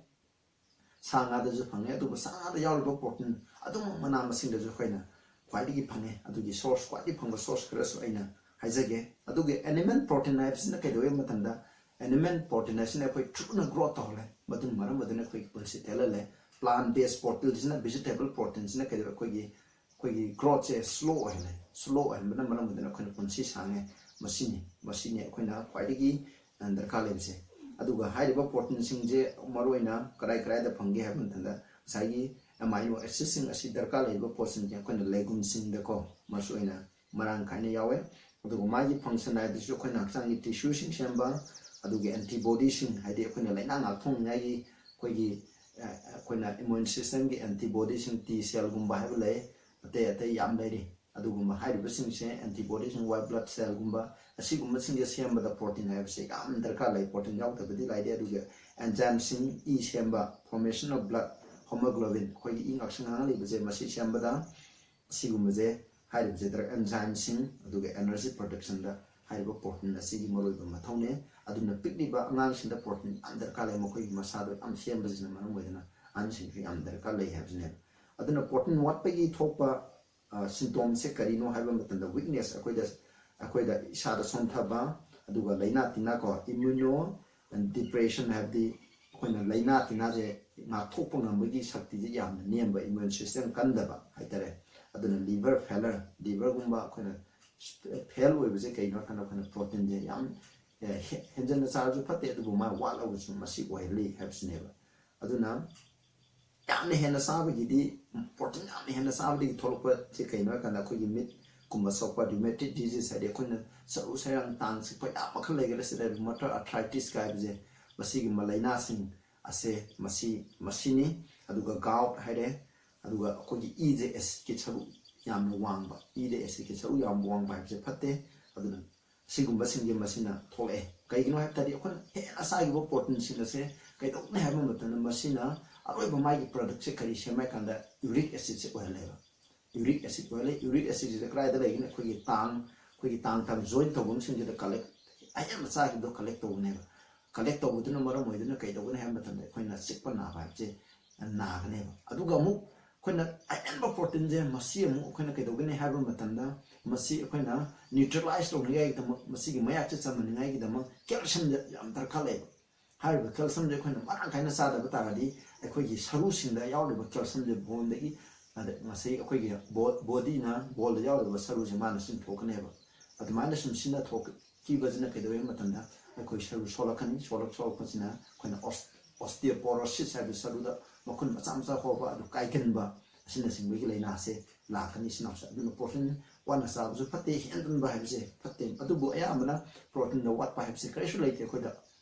ꯁꯥ ꯉꯥꯗꯁꯨ ꯐꯪꯉꯦ, ꯑꯗꯨꯕꯨ ꯁꯥ ꯉꯥꯗ ꯌꯥꯎꯔꯤꯕ protein ꯑꯗꯨꯃꯛ ꯃꯅꯥ ꯃꯁꯤꯡꯗꯁꯨ ꯑꯩꯈꯣꯏꯅ ꯈ꯭ꯋꯥꯏꯗꯒꯤ ꯐꯪꯉꯦ꯫ ꯑꯗꯨꯒꯤ source, ꯈ꯭ꯋꯥꯏꯗꯒꯤ ꯐꯪꯕ source ꯈꯔꯁꯨ ꯑꯩꯅ ꯍꯥꯏꯖꯒꯦ꯫ ꯑꯗꯨꯒꯤ animal protein ꯍꯥꯏꯕꯁꯤꯅ ꯀꯩꯗꯧꯋꯦ ꯃꯇꯝꯗ, animal protein ꯍꯥꯏꯁꯤꯅ ꯑꯩꯈꯣꯏ ꯊꯨꯅ growth ꯇꯧꯍꯜꯂꯦ, ꯃꯗꯨꯅ ꯃꯔꯝ ꯑꯣꯏꯗꯨꯅ ꯑꯩꯈꯣꯏꯒꯤ ꯄꯨꯟꯁꯤ ꯇꯦꯜꯍꯜꯂꯦ꯫ Plant based protein ꯁꯤꯅ, vegetable protein ꯁꯤꯅ ꯀꯩꯗꯧꯋꯦ, ꯑꯩꯈꯣꯏꯒꯤ ꯑꯩꯈꯣꯏꯒꯤ growth ꯁꯦ slow ꯑꯣꯏꯍꯜꯂꯦ꯫ Slow ꯑꯣꯏꯍꯟꯕꯅ ꯃꯔꯝ ꯑꯣꯏꯗꯨꯅ ꯑꯩꯈꯣꯏꯅ ꯄꯨꯟꯁꯤ ꯁꯥꯡꯉꯦ꯫ ꯃꯁꯤꯅꯤ, ꯃꯁꯤꯅꯤ ꯑꯩꯈꯣꯏꯅ ꯈ꯭ꯋꯥꯏꯗꯒꯤ, ꯑ, ꯗꯔꯀꯥꯔ ꯂꯩꯕꯁꯦ꯫ ꯑꯗꯨꯒ ꯍꯥꯏꯔꯤꯕ protein ꯁꯤꯡꯁꯦ ꯃꯔꯨꯑꯣꯏꯅ ꯀꯗꯥꯏ ꯀꯗꯥꯏꯗ ꯐꯪꯒꯦ ꯍꯥꯏꯕ ꯃꯇꯝꯗ, ꯉꯁꯥꯏꯒꯤ amino acid ꯁꯤꯡ ꯑꯁꯤ ꯗꯔꯀꯥꯔ ꯂꯩꯔꯤꯕ ꯄꯣꯠꯁꯤꯡꯁꯦ ꯑꯩꯈꯣꯏꯅ legume ꯁꯤꯡꯗꯀꯣ ꯃꯔꯨ ꯑꯣꯏꯅ ꯃꯔꯥꯡ ꯀꯥꯏꯅ ꯌꯥꯎꯋꯦ꯫ ꯑꯗꯨꯒ ꯃꯥꯒꯤ function ꯍꯥꯏꯕꯁꯤꯁꯨ ꯑꯩꯈꯣꯏꯅ ꯍꯛꯆꯥꯡꯒꯤ tissue ꯁꯤꯡ ꯁꯦꯝꯕ, ꯑꯗꯨꯒ ꯑꯦꯟꯇꯤꯕꯣꯗꯤꯁꯤꯡ, ꯍꯥꯏꯗꯤ ꯑꯩꯈꯣꯏꯅ ꯂꯥꯏꯅꯥ ꯉꯥꯛꯊꯣꯛꯅꯤꯡꯉꯥꯏꯒꯤ ꯑꯩꯈꯣꯏꯒꯤ ꯑ, ꯑꯩꯈꯣꯏꯅ ꯏꯃ꯭ꯌꯨꯟ ꯁꯤꯁꯇꯦꯝꯒꯤ ꯑꯦꯟꯇꯤꯕꯣꯗꯤꯁꯤꯡ, ꯇꯤ ꯁꯦꯜꯒꯨꯝꯕ ꯍꯥꯏꯕ ꯂꯩ, ꯑꯇꯩ ꯑꯇꯩ ꯌꯥꯝ ꯂꯩꯔꯤ꯫ ꯑꯗꯨꯒꯨꯝꯕ ꯍꯥꯏꯔꯤꯕꯁꯤꯡꯁꯦ ꯑꯦꯟꯇꯤꯕꯣꯗꯤꯁꯤꯡ, ꯋꯥꯏꯠ ꯕ꯭ꯂꯠ ꯁꯦꯜꯒꯨꯝꯕ, ꯑꯁꯤꯒꯨꯝꯕꯁꯤꯡꯁꯦ ꯁꯦꯝꯕꯗ ꯄ꯭ꯔꯣꯇꯤꯟ ꯍꯥꯏꯕꯁꯦ ꯌꯥꯝ ꯗꯔꯀꯥꯔ ꯂꯩ꯫ ꯄ꯭ꯔꯣꯇꯤꯟ ꯌꯥꯎꯗꯕꯗꯤ ꯂꯩꯇꯦ꯫ ꯑꯗꯨꯒ ꯑꯦꯟꯖꯥꯏꯝꯁꯤꯡ, ꯏ ꯁꯦꯝꯕ, formation of blood, hemoglobin, ꯑꯩꯈꯣꯏꯒꯤ ꯏ ꯉꯥꯛꯁꯪ ꯉꯥꯡꯂꯤꯕꯁꯦ, ꯃꯁꯤ ꯁꯦꯝꯕꯗ ꯑꯁꯤꯒꯨꯝꯕꯁꯦ, ꯍꯥꯏꯔꯤꯕꯁꯦ ꯗ꯭ꯔꯒ ꯑꯦꯟꯖꯥꯏꯝꯁꯤꯡ, ꯑꯗꯨꯒ ꯑꯦꯅꯔꯖꯤ ꯄ꯭ꯔꯣꯗꯛꯁꯟꯗ ꯍꯥꯏꯔꯤꯕ ꯄ꯭ꯔꯣꯇꯤꯟ ꯑꯁꯤꯒꯤ ꯃꯔꯨꯑꯣꯏꯕ ꯃꯊꯧꯅꯦ꯫ ꯑꯗꯨꯅ ꯄꯤꯛꯂꯤꯕ ꯑꯉꯥꯡꯁꯤꯡꯗ ꯄ꯭ꯔꯣꯇꯤꯟ ꯌꯥꯝ ꯗꯔꯀꯥꯔ ꯂꯩ, ꯃꯈꯣꯏꯒꯤ ꯃꯁꯥꯗꯣ ꯌꯥꯝ ꯁꯦꯝꯕꯁꯤꯅ ꯃꯔꯝ ꯑꯣꯏꯗꯅ ꯑꯍꯟꯁꯤꯡꯁꯨ ꯌꯥꯝ ꯗꯔꯀꯥꯔ ꯂꯩ ꯍꯥꯏꯕꯁꯤꯅꯦꯕ꯫ ꯑꯗꯨꯅ ꯄ꯭ꯔꯣꯇꯤꯟ ꯋꯥꯠꯄꯒꯤ ꯊꯣꯛꯄ ꯁꯤꯝꯇꯣꯝꯁꯦ ꯀꯔꯤꯅꯣ ꯍꯥꯏꯕ ꯃꯇꯝꯗ, ꯋꯤꯛꯅꯦꯁ, ꯑꯩꯈꯣꯏꯗ ꯑꯩꯈꯣꯏꯗ ꯏꯁꯥꯗ ꯁꯣꯟꯊꯕ, ꯑꯗꯨꯒ ꯂꯥꯏꯅꯥ ꯇꯤꯟꯅꯥ ꯀꯣ, ꯏꯝꯃ꯭ꯌꯨꯅꯣ ꯗꯤꯄ꯭ꯔꯦꯁꯟ ꯍꯥꯏꯕꯗꯤ ꯑꯩꯈꯣꯏꯅ ꯂꯥꯏꯅꯥ ꯇꯤꯟꯅꯥꯁꯦ ꯉꯥꯛꯊꯣꯛꯄ ꯉꯝꯕꯒꯤ ꯁꯛꯇꯤꯁꯦ ꯌꯥꯝꯅ ꯅꯦꯝꯕ, ꯏꯃ꯭ꯌꯨꯟ ꯁꯤꯁꯇꯦꯝ ꯀꯟꯗꯕ ꯍꯥꯏꯇꯥꯔꯦ꯫ ꯑꯗꯨꯅ ꯂꯤꯚꯔ ꯐꯦꯂꯔ, ꯂꯤꯚꯔꯒꯨꯝꯕ ꯑꯩꯈꯣꯏꯅ ꯐꯦꯜ ꯑꯣꯏꯕꯁꯦ ꯀꯩꯅꯣ ꯍꯥꯏꯔꯀꯥꯟꯗ ꯑꯩꯈꯣꯏꯅ ꯄ꯭ꯔꯣꯇꯤꯟꯁꯦ ꯌꯥꯝ ꯑꯦ, ꯍꯦ- ꯍꯦꯟꯖꯟꯅ ꯆꯥꯔꯁꯨ ꯐꯠꯇꯦ, ꯑꯗꯨꯕꯨ ꯃꯥ ꯋꯥꯠꯂꯒꯁꯨ ꯃꯁꯤ ꯑꯣꯏꯍꯜꯂꯤ ꯍꯥꯏꯕꯁꯤꯅꯦꯕ꯫ ꯑꯗꯨꯅ ꯌꯥꯝꯅ ꯍꯦꯟꯅ ꯆꯥꯕꯒꯤꯗꯤ, ꯄ꯭ꯔꯣꯇꯤꯟ ꯌꯥꯝꯅ ꯍꯦꯟꯅ ꯆꯥꯕꯗꯒꯤ ꯊꯣꯛꯂꯛꯄꯁꯦ ꯀꯩꯅꯣ ꯍꯥꯏꯔꯀꯥꯟꯗ ꯑꯩꯈꯣꯏꯒꯤ ꯃꯤꯠꯀꯨꯝꯕ ꯁꯣꯛꯄ, ꯔꯤꯃꯦꯇꯤꯛ ꯗꯤꯖꯤꯁ, ꯍꯥꯏꯗꯤ ꯑꯩꯈꯣꯏꯅ ꯁꯔꯨ ꯁꯌꯥꯡ ꯇꯥꯡ ꯆꯤꯛꯄ ꯌꯥꯝ ꯃꯈꯜ ꯂꯩꯈꯔꯦ꯫ ꯁꯤꯗ ꯔꯨꯃꯥꯇꯣꯏꯗ ꯑꯥꯔꯊ꯭ꯔꯥꯏꯇꯤꯁꯀ ꯍꯥꯏꯕꯁꯦ, ꯃꯁꯤꯒꯨꯝꯕ ꯂꯥꯏꯅꯥꯁꯤꯡ ꯑꯁꯦ ꯃꯁꯤ ꯃꯁꯤꯅꯤ꯫ ꯑꯗꯨꯒ ꯒꯥꯎꯠ ꯍꯥꯏꯔꯦ꯫ ꯑꯗꯨꯒ ꯑꯩꯈꯣꯏꯒꯤ ꯏꯁꯦ ꯑꯦꯁꯤꯠꯀꯤ ꯁꯔꯨꯛ ꯌꯥꯝꯅ ꯋꯥꯡꯕ, ꯏꯗ ꯑꯦꯁꯤꯠꯀꯤ ꯁꯔꯨꯛ ꯌꯥꯝ ꯋꯥꯡꯕ ꯍꯥꯏꯕꯁꯦ ꯐꯠꯇꯦ꯫ ꯑꯗꯨꯅ ꯁꯤꯒꯨꯝꯕꯁꯤꯡꯁꯦ ꯃꯁꯤꯅ ꯊꯣꯛꯂꯛꯑꯦ꯫ ꯀꯩꯒꯤꯅꯣ ꯍꯥꯏꯕ ꯇꯥꯔꯗꯤ ꯑꯩꯈꯣꯏꯅ ꯍꯦꯟꯅ ꯆꯥꯈꯤꯕ ꯄ꯭ꯔꯣꯇꯤꯟꯁꯤꯡ ꯑꯁꯦ ꯀꯩꯗꯧꯅꯤ ꯍꯥꯏꯕ ꯃꯇꯝꯗ ꯃꯁꯤꯅ ꯑꯔꯣꯏꯕ ꯃꯥꯒꯤ ꯄ꯭ꯔꯗꯛꯁꯦ ꯀꯔꯤ ꯁꯦꯝꯃꯦ ꯍꯥꯏ ꯀꯥꯟꯗ ꯌꯨꯔꯤꯛ ꯑꯦꯁꯤꯠꯁꯦ ꯑꯣꯏꯍꯜꯂꯦꯕ꯫ ꯌꯨꯔꯤꯛ ꯑꯦꯁꯤꯠ ꯑꯣꯏꯍꯜꯂꯦ꯫ ꯌꯨꯔꯤꯛ ꯑꯦꯁꯤꯠꯁꯤꯗ ꯀꯗꯥꯏꯗ ꯂꯩꯒꯅꯤ? ꯑꯩꯈꯣꯏꯒꯤ ꯇꯥꯡ, ꯑꯩꯈꯣꯏꯒꯤ ꯇꯥꯡ ꯇꯥꯡ ꯖꯣꯏꯟ ꯇꯧꯐꯝꯁꯤꯡꯁꯤꯗ ꯀꯂꯦꯛ, ꯑꯍꯦꯟꯕ ꯆꯥꯈꯤꯕꯗꯣ ꯀꯂꯦꯛ ꯇꯧꯕꯅꯦꯕ꯫ ꯀꯂꯦꯛ ꯇꯧꯕꯗꯨꯅ ꯃꯔꯝ ꯑꯣꯏꯗꯨꯅ ꯀꯩꯗꯧꯒꯅꯤ ꯍꯥꯏꯕ ꯃꯇꯝꯗ ꯑꯩꯈꯣꯏꯅ ꯆꯤꯛꯄ ꯅꯥꯕ ꯍꯥꯏꯕꯁꯦ ꯅꯥꯒꯅꯦꯕ꯫ ꯑꯗꯨꯒ ꯑꯃꯨꯛ ꯑꯩꯈꯣꯏꯅ ꯑꯍꯦꯟꯕ ꯄ꯭ꯔꯣꯇꯤꯟꯁꯦ ꯃꯁꯤ ꯑꯃꯨꯛ ꯑꯩꯈꯣꯏꯅ ꯀꯩꯗꯧꯒꯅꯤ ꯍꯥꯏꯕ ꯃꯇꯝꯗ ꯃꯁꯤ ꯑꯩꯈꯣꯏꯅ ꯅ꯭ꯌꯨꯇ꯭ꯔꯦꯂꯥꯏꯁ ꯇꯧꯅꯤꯡꯉꯥꯏꯒꯤꯗꯃꯛ, ꯃꯁꯤꯒꯤ ꯃꯌꯥꯛꯁꯦ ꯆꯝꯍꯟꯅꯤꯡꯉꯥꯏꯒꯤꯗꯃꯛ ꯀꯦꯜꯁꯤꯌꯝꯁꯦ ꯌꯥꯝ ꯗꯔꯀꯥꯔ ꯂꯩꯕ꯫ ꯍꯥꯏꯔꯤꯕ ꯀꯦꯜꯁꯤꯌꯝꯁꯦ ꯑꯩꯈꯣꯏꯅ ꯃꯔꯥꯡ ꯀꯥꯏꯅ ꯆꯥꯗꯕ ꯇꯥꯔꯗꯤ ꯑꯩꯈꯣꯏꯒꯤ ꯁꯔꯨꯁꯤꯡꯗ ꯌꯥꯎꯔꯤꯕ ꯀꯦꯜꯁꯤꯌꯝꯁꯦ ꯕꯣꯟꯗꯒꯤ, ꯑꯗ ꯉꯁꯥꯏ ꯑꯩꯈꯣꯏꯒꯤ ꯕꯣ-, ꯕꯣꯗꯤꯅ, ꯕꯣꯜꯗ ꯌꯥꯎꯔꯤꯕ ꯁꯔꯨꯁꯦ ꯃꯥꯅ ꯁꯤꯟꯊꯣꯛꯀꯅꯦꯕ꯫ ꯑꯗꯨꯃꯥꯏꯅ ꯁꯨꯝ ꯁꯤꯟꯅꯊꯣꯛꯈꯤꯕꯁꯤꯅ ꯀꯩꯗꯧꯋꯦ ꯍꯥꯏꯕ ꯃꯇꯝꯗ ꯑꯩꯈꯣꯏ ꯁꯔꯨ ꯁꯣꯛꯂꯛꯀꯅꯤ꯫ ꯁꯣꯛꯂꯛ-, ꯁꯣꯛꯂꯛꯄꯁꯤꯅ ꯑꯩꯈꯣꯏꯅ ꯑꯣꯁ-, ꯑꯣꯁꯇꯤꯌꯣꯄꯣꯔꯣꯁꯤꯁ ꯍꯥꯏꯕ ꯁꯔꯨꯗ ꯃꯈꯨꯟ ꯃꯆꯥ ꯃꯆꯥ ꯍꯧꯕ, ꯑꯗꯨ ꯀꯥꯏꯒꯟꯕ, ꯑꯁꯤꯅꯆꯤꯡꯕꯒꯤ ꯂꯥꯏꯅꯥꯁꯦ ꯂꯥꯛꯀꯅꯤ ꯏꯆꯤꯟ ꯏꯅꯥꯎꯁꯦ꯫ ꯑꯗꯨꯅ protein ꯋꯥꯅ ꯆꯥꯕꯁꯨ ꯐꯠꯇꯦ, ꯍꯦꯟꯖꯟꯕ ꯍꯥꯏꯕꯁꯦ ꯐꯠꯇꯦ꯫ ꯑꯗꯨꯕꯨ ꯑꯌꯥꯝꯕꯅ proteinꯗ ꯋꯥꯠꯄ ꯍꯥꯏꯕꯁꯦ ꯀꯔꯤꯁꯨ ꯂꯩꯇꯦ ꯑꯩꯈꯣꯏꯗ꯫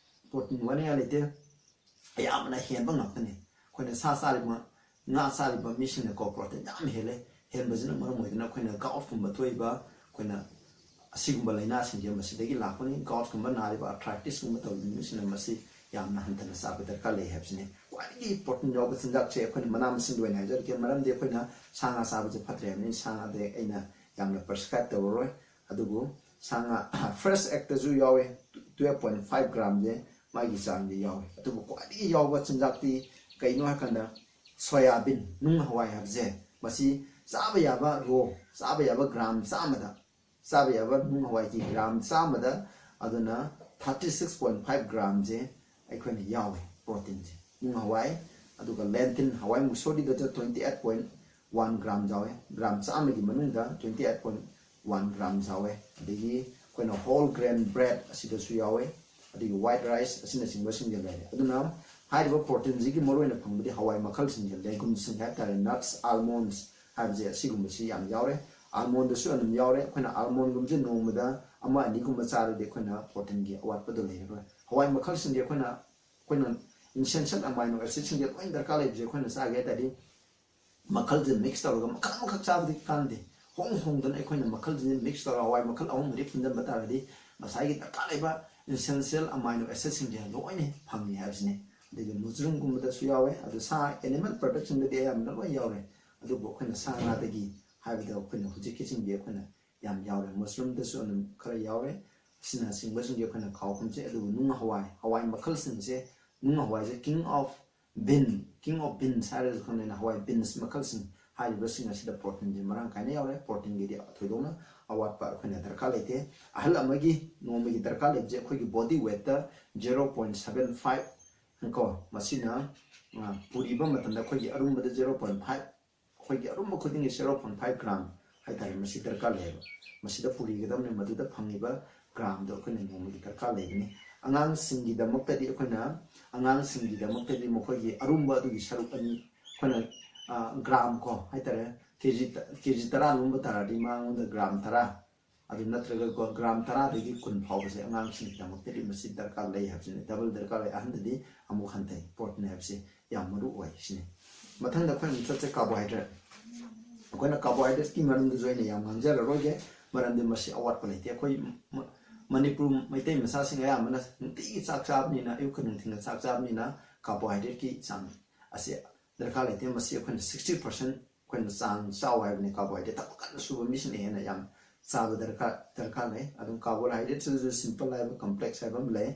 Protein ꯋꯥꯅꯤꯡꯉꯥꯏ ꯂꯩꯇꯦ, ꯑꯌꯥꯝꯕꯅ ꯍꯦꯟꯕ ꯉꯥꯛꯇꯅꯤ꯫ ꯑꯩꯈꯣꯏꯅ ꯁꯥ ꯆꯥꯔꯤꯕ, ꯉꯥ ꯆꯥꯔꯤꯕ ꯃꯤꯁꯤꯡꯅꯀꯣ protein ꯌꯥꯝ ꯍꯦꯜꯂꯦ꯫ ꯍꯦꯟꯕꯁꯤꯅ ꯃꯔꯝ ꯑꯣꯏꯗꯨꯅ ꯑꯩꯈꯣꯏꯅ goutꯀꯨꯝꯕ ꯊꯣꯛꯏꯕ, ꯑꯩꯈꯣꯏꯅ ꯑꯁꯤꯒꯨꯝꯕ ꯂꯥꯏꯅꯥꯁꯤꯡꯁꯦ ꯃꯁꯤꯗꯒꯤ ꯂꯥꯛꯄꯅꯤ꯫ Goutꯀꯨꯝꯕ ꯅꯥꯔꯤꯕ, arthritisꯀꯨꯝꯕ ꯇꯧꯔꯤꯕ ꯃꯤꯁꯤꯡꯅ ꯃꯁꯤ ꯌꯥꯝꯅ ꯍꯟꯊꯅ ꯆꯥꯕ ꯗꯔꯀꯥꯔ ꯂꯩ ꯍꯥꯏꯕꯁꯤꯅꯤ꯫ ꯈ꯭ꯋꯥꯏꯗꯒꯤ protein ꯌꯥꯎꯕ ꯆꯤꯟꯖꯥꯛꯁꯦ ꯑꯩꯈꯣꯏꯅ ꯃꯅꯥ ꯃꯁꯤꯡꯗ ꯑꯣꯏꯅ ꯍꯥꯏꯖꯔꯛꯀꯦ, ꯃꯔꯝꯗꯤ ꯑꯩꯈꯣꯏꯅ ꯁꯥ ꯉꯥ ꯆꯥꯕꯁꯦ ꯐꯠꯇ꯭ꯔꯦ ꯍꯥꯏꯕꯅꯤ, ꯁꯥ ꯉꯥꯗ ꯑꯩꯅ ꯌꯥꯝꯅ prescribe ꯇꯧꯔꯔꯣꯏ꯫ ꯑꯗꯨꯕꯨ ꯁꯥ ꯉꯥ fresh ꯑꯦꯛꯇꯁꯨ ꯌꯥꯎꯋꯦ, twelve point five gramꯁꯦ ꯃꯥꯒꯤ ꯆꯥꯡꯗꯤ ꯌꯥꯎꯋꯦ꯫ ꯑꯗꯨꯕꯨ ꯈ꯭ꯋꯥꯏꯗꯒꯤ ꯌꯥꯎꯕ ꯆꯤꯟꯖꯥꯛꯇꯤ ꯀꯩꯅꯣ ꯍꯥꯏꯀꯥꯟꯗ soyabean, ꯅꯨꯡ ꯍꯋꯥꯏ ꯍꯥꯏꯕꯁꯦ, ꯃꯁꯤ ꯆꯥꯕ ꯌꯥꯕ raw, ꯆꯥꯕ ꯌꯥꯕ gram ꯆꯥꯝꯃꯗ, ꯆꯥꯕ ꯌꯥꯕ ꯅꯨꯡ ꯍꯋꯥꯏꯒꯤ gram ꯆꯥꯝꯃꯗ ꯑꯗꯨꯅ thirty six point five gramꯁꯦ ꯑꯩꯈꯣꯏꯅ ꯌꯥꯎꯋꯦ proteinꯁꯦ꯫ ꯅꯨꯡ ꯍꯋꯥꯏ, ꯑꯗꯨꯒ lentil, ꯍꯋꯥꯏ ꯃꯨꯁꯣꯔꯤꯗ twenty eight point one gram ꯌꯥꯎꯋꯦ, gram ꯆꯥꯝꯃꯒꯤ ꯃꯅꯨꯡꯗ twenty eight point one gram ꯌꯥꯎꯋꯦ꯫ ꯑꯗꯒꯤ ꯑꯩꯈꯣꯏꯅ whole grain bread ꯑꯁꯤꯗꯁꯨ ꯌꯥꯎꯋꯦ, ꯑꯗꯒꯤ white rice ꯑꯁꯤꯅꯆꯤꯡꯕꯁꯤꯡꯁꯦ ꯂꯩꯔꯦ꯫ ꯑꯗꯨꯅ ꯍꯥꯏꯔꯤꯕ proteinꯁꯤꯒꯤ ꯃꯔꯨꯑꯣꯏꯅ ꯐꯪꯕꯗꯤ ꯍꯋꯥꯏ ꯃꯈꯜꯁꯤꯡꯁꯦ, ꯂꯦꯒꯨꯝꯁꯤꯡ ꯍꯥꯏꯕ ꯇꯥꯔꯦ, nuts, almonds ꯍꯥꯏꯕꯁꯦ ꯑꯁꯤꯒꯨꯝꯕꯁꯤ ꯌꯥꯝ ꯌꯥꯎꯔꯦ꯫ Almondꯗꯁꯨ ꯑꯗꯨꯝ ꯌꯥꯎꯔꯦ꯫ ꯑꯩꯈꯣꯏꯅ almondꯒꯨꯝꯕꯁꯦ ꯅꯣꯡꯃꯗ ꯑꯃ ꯑꯅꯤꯒꯨꯝꯕ ꯆꯥꯔꯗꯤ ꯑꯩꯈꯣꯏꯅ proteinꯒꯤ ꯑꯋꯥꯠꯄꯗꯣ ꯂꯩꯔꯔꯣꯏ꯫ ꯍꯋꯥꯏ ꯃꯈꯜꯁꯤꯡꯁꯦ ꯑꯩꯈꯣꯏꯅ, ꯑꯩꯈꯣꯏꯅ essential amino acidꯁꯤꯡꯁꯦ ꯂꯣꯏꯅ ꯗꯔꯀꯥꯔ ꯂꯩꯕꯁꯦ ꯑꯩꯈꯣꯏꯅ ꯆꯥꯒꯦ ꯍꯥꯏ ꯇꯥꯔꯗꯤ ꯃꯈꯜꯁꯦ mix ꯇꯧꯔꯒ ꯃꯈꯜ ꯑꯃꯈꯛ ꯆꯥꯕꯗꯤ ꯀꯥꯟꯅꯗꯦ꯫ ꯍꯣꯡ ꯍꯣꯡꯗꯅ ꯑꯩꯈꯣꯏꯅ ꯃꯈꯜꯁꯤꯡꯁꯦ mix ꯇꯧꯔꯒ ꯍꯋꯥꯏ ꯃꯈꯜ ꯑꯍꯨꯝ ꯃꯔꯤ ꯄꯨꯟꯁꯤꯟꯕ ꯇꯥꯔꯗꯤ ꯉꯁꯥꯏꯒꯤ ꯗꯔꯀꯥꯔ ꯂꯩꯕ essential amino acidꯁꯤꯡꯁꯦ ꯂꯣꯏꯅ ꯐꯪꯉꯤ ꯍꯥꯏꯕꯁꯤꯅꯤ꯫ ꯑꯗꯒꯤ mushroomꯒꯨꯝꯕꯗꯁꯨ ꯌꯥꯎꯋꯦ, ꯑꯗꯨ ꯁꯥ animal productꯁꯤꯡꯗꯗꯤ ꯑꯌꯥꯝꯕꯅ ꯂꯣꯏ ꯌꯥꯎꯔꯦ꯫ ꯑꯗꯨꯕꯨ ꯑꯩꯈꯣꯏꯅ ꯁꯥ ꯉꯥꯗꯒꯤ ꯍꯥꯏꯕꯗ ꯑꯩꯈꯣꯏꯅ ꯍꯧꯖꯤꯛꯀꯤꯁꯤꯡꯗꯤ ꯑꯩꯈꯣꯏꯅ ꯌꯥꯝ ꯌꯥꯎꯔꯦ꯫ Mushroomꯗꯁꯨ ꯑꯗꯨꯝ ꯈꯔ ꯌꯥꯎꯔꯦ꯫ ꯑꯁꯤꯅꯆꯤꯡꯕꯁꯤꯡꯁꯦ ꯑꯩꯈꯣꯏꯅ ꯀꯥꯎꯐꯝꯁꯦ꯫ ꯑꯗꯨꯕꯨ ꯅꯨꯡ ꯍꯋꯥꯏ, ꯍꯋꯥꯏ ꯃꯈꯜꯁꯤꯡꯁꯦ, ꯅꯨꯡ ꯍꯋꯥꯏꯁꯦ king of bean, king of beans ꯍꯥꯏꯔꯁꯨ ꯈꯪꯅꯩꯅ, ꯍꯋꯥꯏ beans ꯃꯈꯜꯁꯤꯡ ꯍꯥꯏꯔꯤꯕꯁꯤꯡ ꯑꯁꯤꯗ proteinꯁꯦ ꯃꯔꯥꯡ ꯀꯥꯏꯅ ꯌꯥꯎꯔꯦ꯫ Proteinꯒꯤꯗꯤ ꯊꯣꯏꯗꯣꯛꯅ ꯑꯋꯥꯠꯄ ꯑꯩꯈꯣꯏꯅ ꯗꯔꯀꯥꯔ ꯂꯩꯇꯦ꯫ ꯑꯍꯜ ꯑꯃꯒꯤ ꯅꯣꯡꯃꯒꯤ ꯗꯔꯀꯥꯔ ꯂꯩꯕꯁꯦ ꯑꯩꯈꯣꯏꯒꯤ body weightꯇ zero point seven five ꯀꯣ, ꯃꯁꯤꯅ, ꯑ, ꯄꯨꯔꯤꯕ ꯃꯇꯝꯗ ꯑꯩꯈꯣꯏꯒꯤ ꯑꯔꯨꯝꯕꯗ zero point five, ꯑꯩꯈꯣꯏꯒꯤ ꯑꯔꯨꯝꯕ ꯈꯨꯗꯤꯡꯒꯤ zero point five gram ꯍꯥꯏꯇꯥꯔꯦ, ꯃꯁꯤ ꯗꯔꯀꯥꯔ ꯂꯩꯌꯦꯕ꯫ ꯃꯁꯤꯗ ꯄꯨꯔꯤꯒꯗꯕꯅꯤ, ꯃꯗꯨꯗ ꯐꯪꯉꯤꯕ gramꯗꯣ ꯑꯩꯈꯣꯏꯅ ꯅꯣꯡꯃꯒꯤ ꯗꯔꯀꯥꯔ ꯂꯩꯒꯅꯤ꯫ ꯑꯉꯥꯡꯁꯤꯡꯒꯤꯗꯃꯛꯇꯗꯤ ꯑꯩꯈꯣꯏꯅ, ꯑꯉꯥꯡꯁꯤꯡꯒꯤꯗꯃꯛꯇꯗꯤ ꯃꯈꯣꯏꯒꯤ ꯑꯔꯨꯝꯕ ꯑꯗꯨꯒꯤ ꯁꯔꯨꯛ ꯑꯅꯤ ꯑꯩꯈꯣꯏꯅ ꯒ꯭ꯔꯥꯝ ꯀꯣ ꯍꯥꯏꯇꯥꯔꯦ, ꯀꯦ ꯖꯤ ꯀꯦ ꯖꯤ ꯇꯔꯥ ꯂꯨꯝꯕ ꯇꯥꯔꯗꯤ ꯃꯉꯣꯟꯗ ꯒ꯭ꯔꯥꯝ ꯇꯔꯥ, ꯑꯗꯨ ꯅꯠꯇ꯭ꯔꯒ ꯒ꯭ꯔꯥꯝ ꯇꯔꯥꯗꯒꯤ ꯀꯨꯟ ꯐꯥꯎꯕꯁꯦ ꯑꯉꯥꯡꯁꯤꯡꯒꯤꯗꯃꯛꯇꯗꯤ ꯃꯁꯤ ꯗꯔꯀꯥꯔ ꯂꯩ ꯍꯥꯏꯕꯁꯤꯅꯤ꯫ ꯗꯕꯜ ꯗꯔꯀꯥꯔ ꯂꯩ꯫ ꯑꯍꯟꯗꯗꯤ ꯑꯃꯨꯛ ꯍꯟꯊꯩ꯫ ꯄ꯭ꯔꯣꯇꯤꯟ ꯍꯥꯏꯕꯁꯤ ꯌꯥꯝ ꯃꯔꯨ ꯑꯣꯏ ꯁꯤꯅꯤ꯫ ꯃꯊꯪꯗ ꯑꯩꯈꯣꯏ ꯑꯃꯨꯛ ꯆꯠꯁꯦ ꯀꯥꯔꯕꯣꯍꯥꯏꯗ꯭ꯔꯦꯠ꯫ ꯑꯩꯈꯣꯏꯅ ꯀꯥꯔꯕꯣꯍꯥꯏꯗ꯭ꯔꯦꯠꯀꯤ ꯃꯔꯝꯗꯁꯨ ꯑꯩꯅ ꯌꯥꯝ ꯉꯥꯡꯖꯔꯔꯣꯏꯒꯦ, ꯃꯔꯝꯗꯤ ꯃꯁꯤ ꯑꯋꯥꯠꯄ ꯂꯩꯇꯦ꯫ ꯑꯩꯈꯣꯏ ꯃ- ꯃꯅꯤꯄꯨꯔ ꯃꯩꯇꯩ ꯃꯆꯥꯁꯤꯡ ꯑꯌꯥꯝꯕꯅ ꯅꯨꯡꯇꯤꯒꯤ ꯆꯥꯛ ꯆꯥꯕꯅꯤꯅ, ꯑꯌꯨꯛꯀ ꯅꯨꯡꯊꯤꯜꯒ ꯆꯥꯛ ꯆꯥꯕꯅꯤꯅ ꯀꯥꯔꯕꯣꯍꯥꯏꯗ꯭ꯔꯦꯠꯀꯤ ꯆꯥꯡ ꯑꯁꯤ ꯗꯔꯀꯥꯔ ꯂꯩꯇꯦ꯫ ꯃꯁꯤ ꯑꯩꯈꯣꯏꯅ ꯁꯤꯛꯁꯇꯤ ꯄꯥꯔꯁꯦꯟ ꯑꯩꯈꯣꯏꯅ ꯆꯥꯡ ꯆꯥꯎ ꯍꯥꯏꯕꯅꯤ꯫ ꯀꯥꯔꯕꯣꯍꯥꯏꯗ꯭ꯔꯦꯠ ꯊꯕꯛ ꯀꯟꯅ ꯁꯨꯕ ꯃꯤꯁꯤꯡꯅ ꯍꯦꯟꯅ ꯌꯥꯝ ꯆꯥꯕ ꯗꯔꯀꯥꯔ ꯗꯔꯀꯥꯔ ꯂꯩ꯫ ꯑꯗꯨꯝ ꯀꯥꯔꯕꯣꯍꯥꯏꯗ꯭ꯔꯦꯠꯁꯤꯗꯁꯨ ꯁꯤꯝꯄꯜ ꯍꯥꯏꯕ ꯀꯝꯄ꯭ꯂꯦꯛꯁ ꯍꯥꯏꯕ ꯑꯃ ꯂꯩ,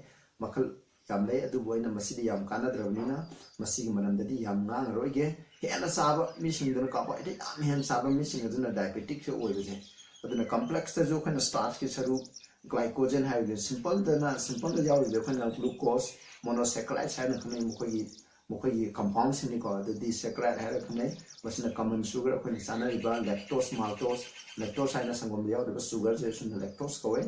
ꯃꯈꯜ ꯌꯥꯝ ꯂꯩ꯫ ꯑꯗꯨꯕꯨ ꯑꯩꯅ ꯃꯁꯤꯗꯤ ꯌꯥꯝ ꯀꯥꯟꯅꯗ꯭ꯔꯕꯅꯤꯅ ꯃꯁꯤꯒꯤ ꯃꯔꯝꯗꯗꯤ ꯌꯥꯝ ꯉꯥꯡꯉꯔꯣꯏꯒꯦ꯫ ꯍꯦꯟꯅ ꯆꯥꯕ ꯃꯤꯁꯤꯡꯗꯨꯅ, ꯀꯥꯔꯕꯣꯍꯥꯏꯗ꯭ꯔꯦꯠ ꯌꯥꯝ ꯍꯦꯟꯅ ꯆꯥꯕ ꯃꯤꯁꯤꯡ ꯑꯗꯨꯅ ꯗꯥꯏꯕꯦꯇꯤꯛꯁꯦ ꯑꯣꯏꯕꯁꯦ꯫ ꯑꯗꯨꯅ ꯀꯝꯄ꯭ꯂꯦꯛꯁꯇꯁꯨ ꯑꯩꯈꯣꯏꯅ ꯁ꯭ꯇꯥꯔꯆꯀꯤ ꯁꯔꯨꯛ, ꯒ꯭ꯂꯥꯏꯀꯣꯖꯦꯟ ꯍꯥꯏꯔꯤꯕ ꯁꯤꯝꯄꯜꯗꯅ, ꯁꯤꯝꯄꯜꯗ ꯌꯥꯎꯔꯤꯕ ꯑꯩꯈꯣꯏꯅ ꯒ꯭ꯂꯨꯀꯣꯁ, ꯃꯣꯅꯣꯁꯦꯀ꯭ꯔꯥꯏꯠꯁ ꯍꯥꯏꯅ ꯈꯪꯅꯩ, ꯃꯈꯣꯏꯒꯤ ꯃꯈꯣꯏꯒꯤ ꯀꯝꯄꯥꯎꯟꯁꯤꯡꯅꯤꯀꯣ꯫ ꯑꯗꯨꯗꯤ ꯁꯦꯀ꯭ꯔꯥꯏꯠ ꯍꯥꯏꯔꯒ ꯈꯪꯅꯩ꯫ ꯃꯁꯤꯅ ꯀꯃꯟ ꯁꯨꯒꯔ, ꯑꯩꯈꯣꯏꯅ ꯆꯥꯅꯔꯤꯕ ꯂꯦꯛꯇꯣꯁ, ꯃꯥꯜꯇꯣꯁ꯫ ꯂꯦꯛꯇꯣꯁ ꯍꯥꯏꯅ ꯁꯪꯒꯣꯝꯗ ꯌꯥꯎꯔꯤꯕ ꯁꯨꯒꯔꯁꯦ, ꯁꯤꯅ ꯂꯦꯛꯇꯣꯁ ꯀꯧꯋꯦ꯫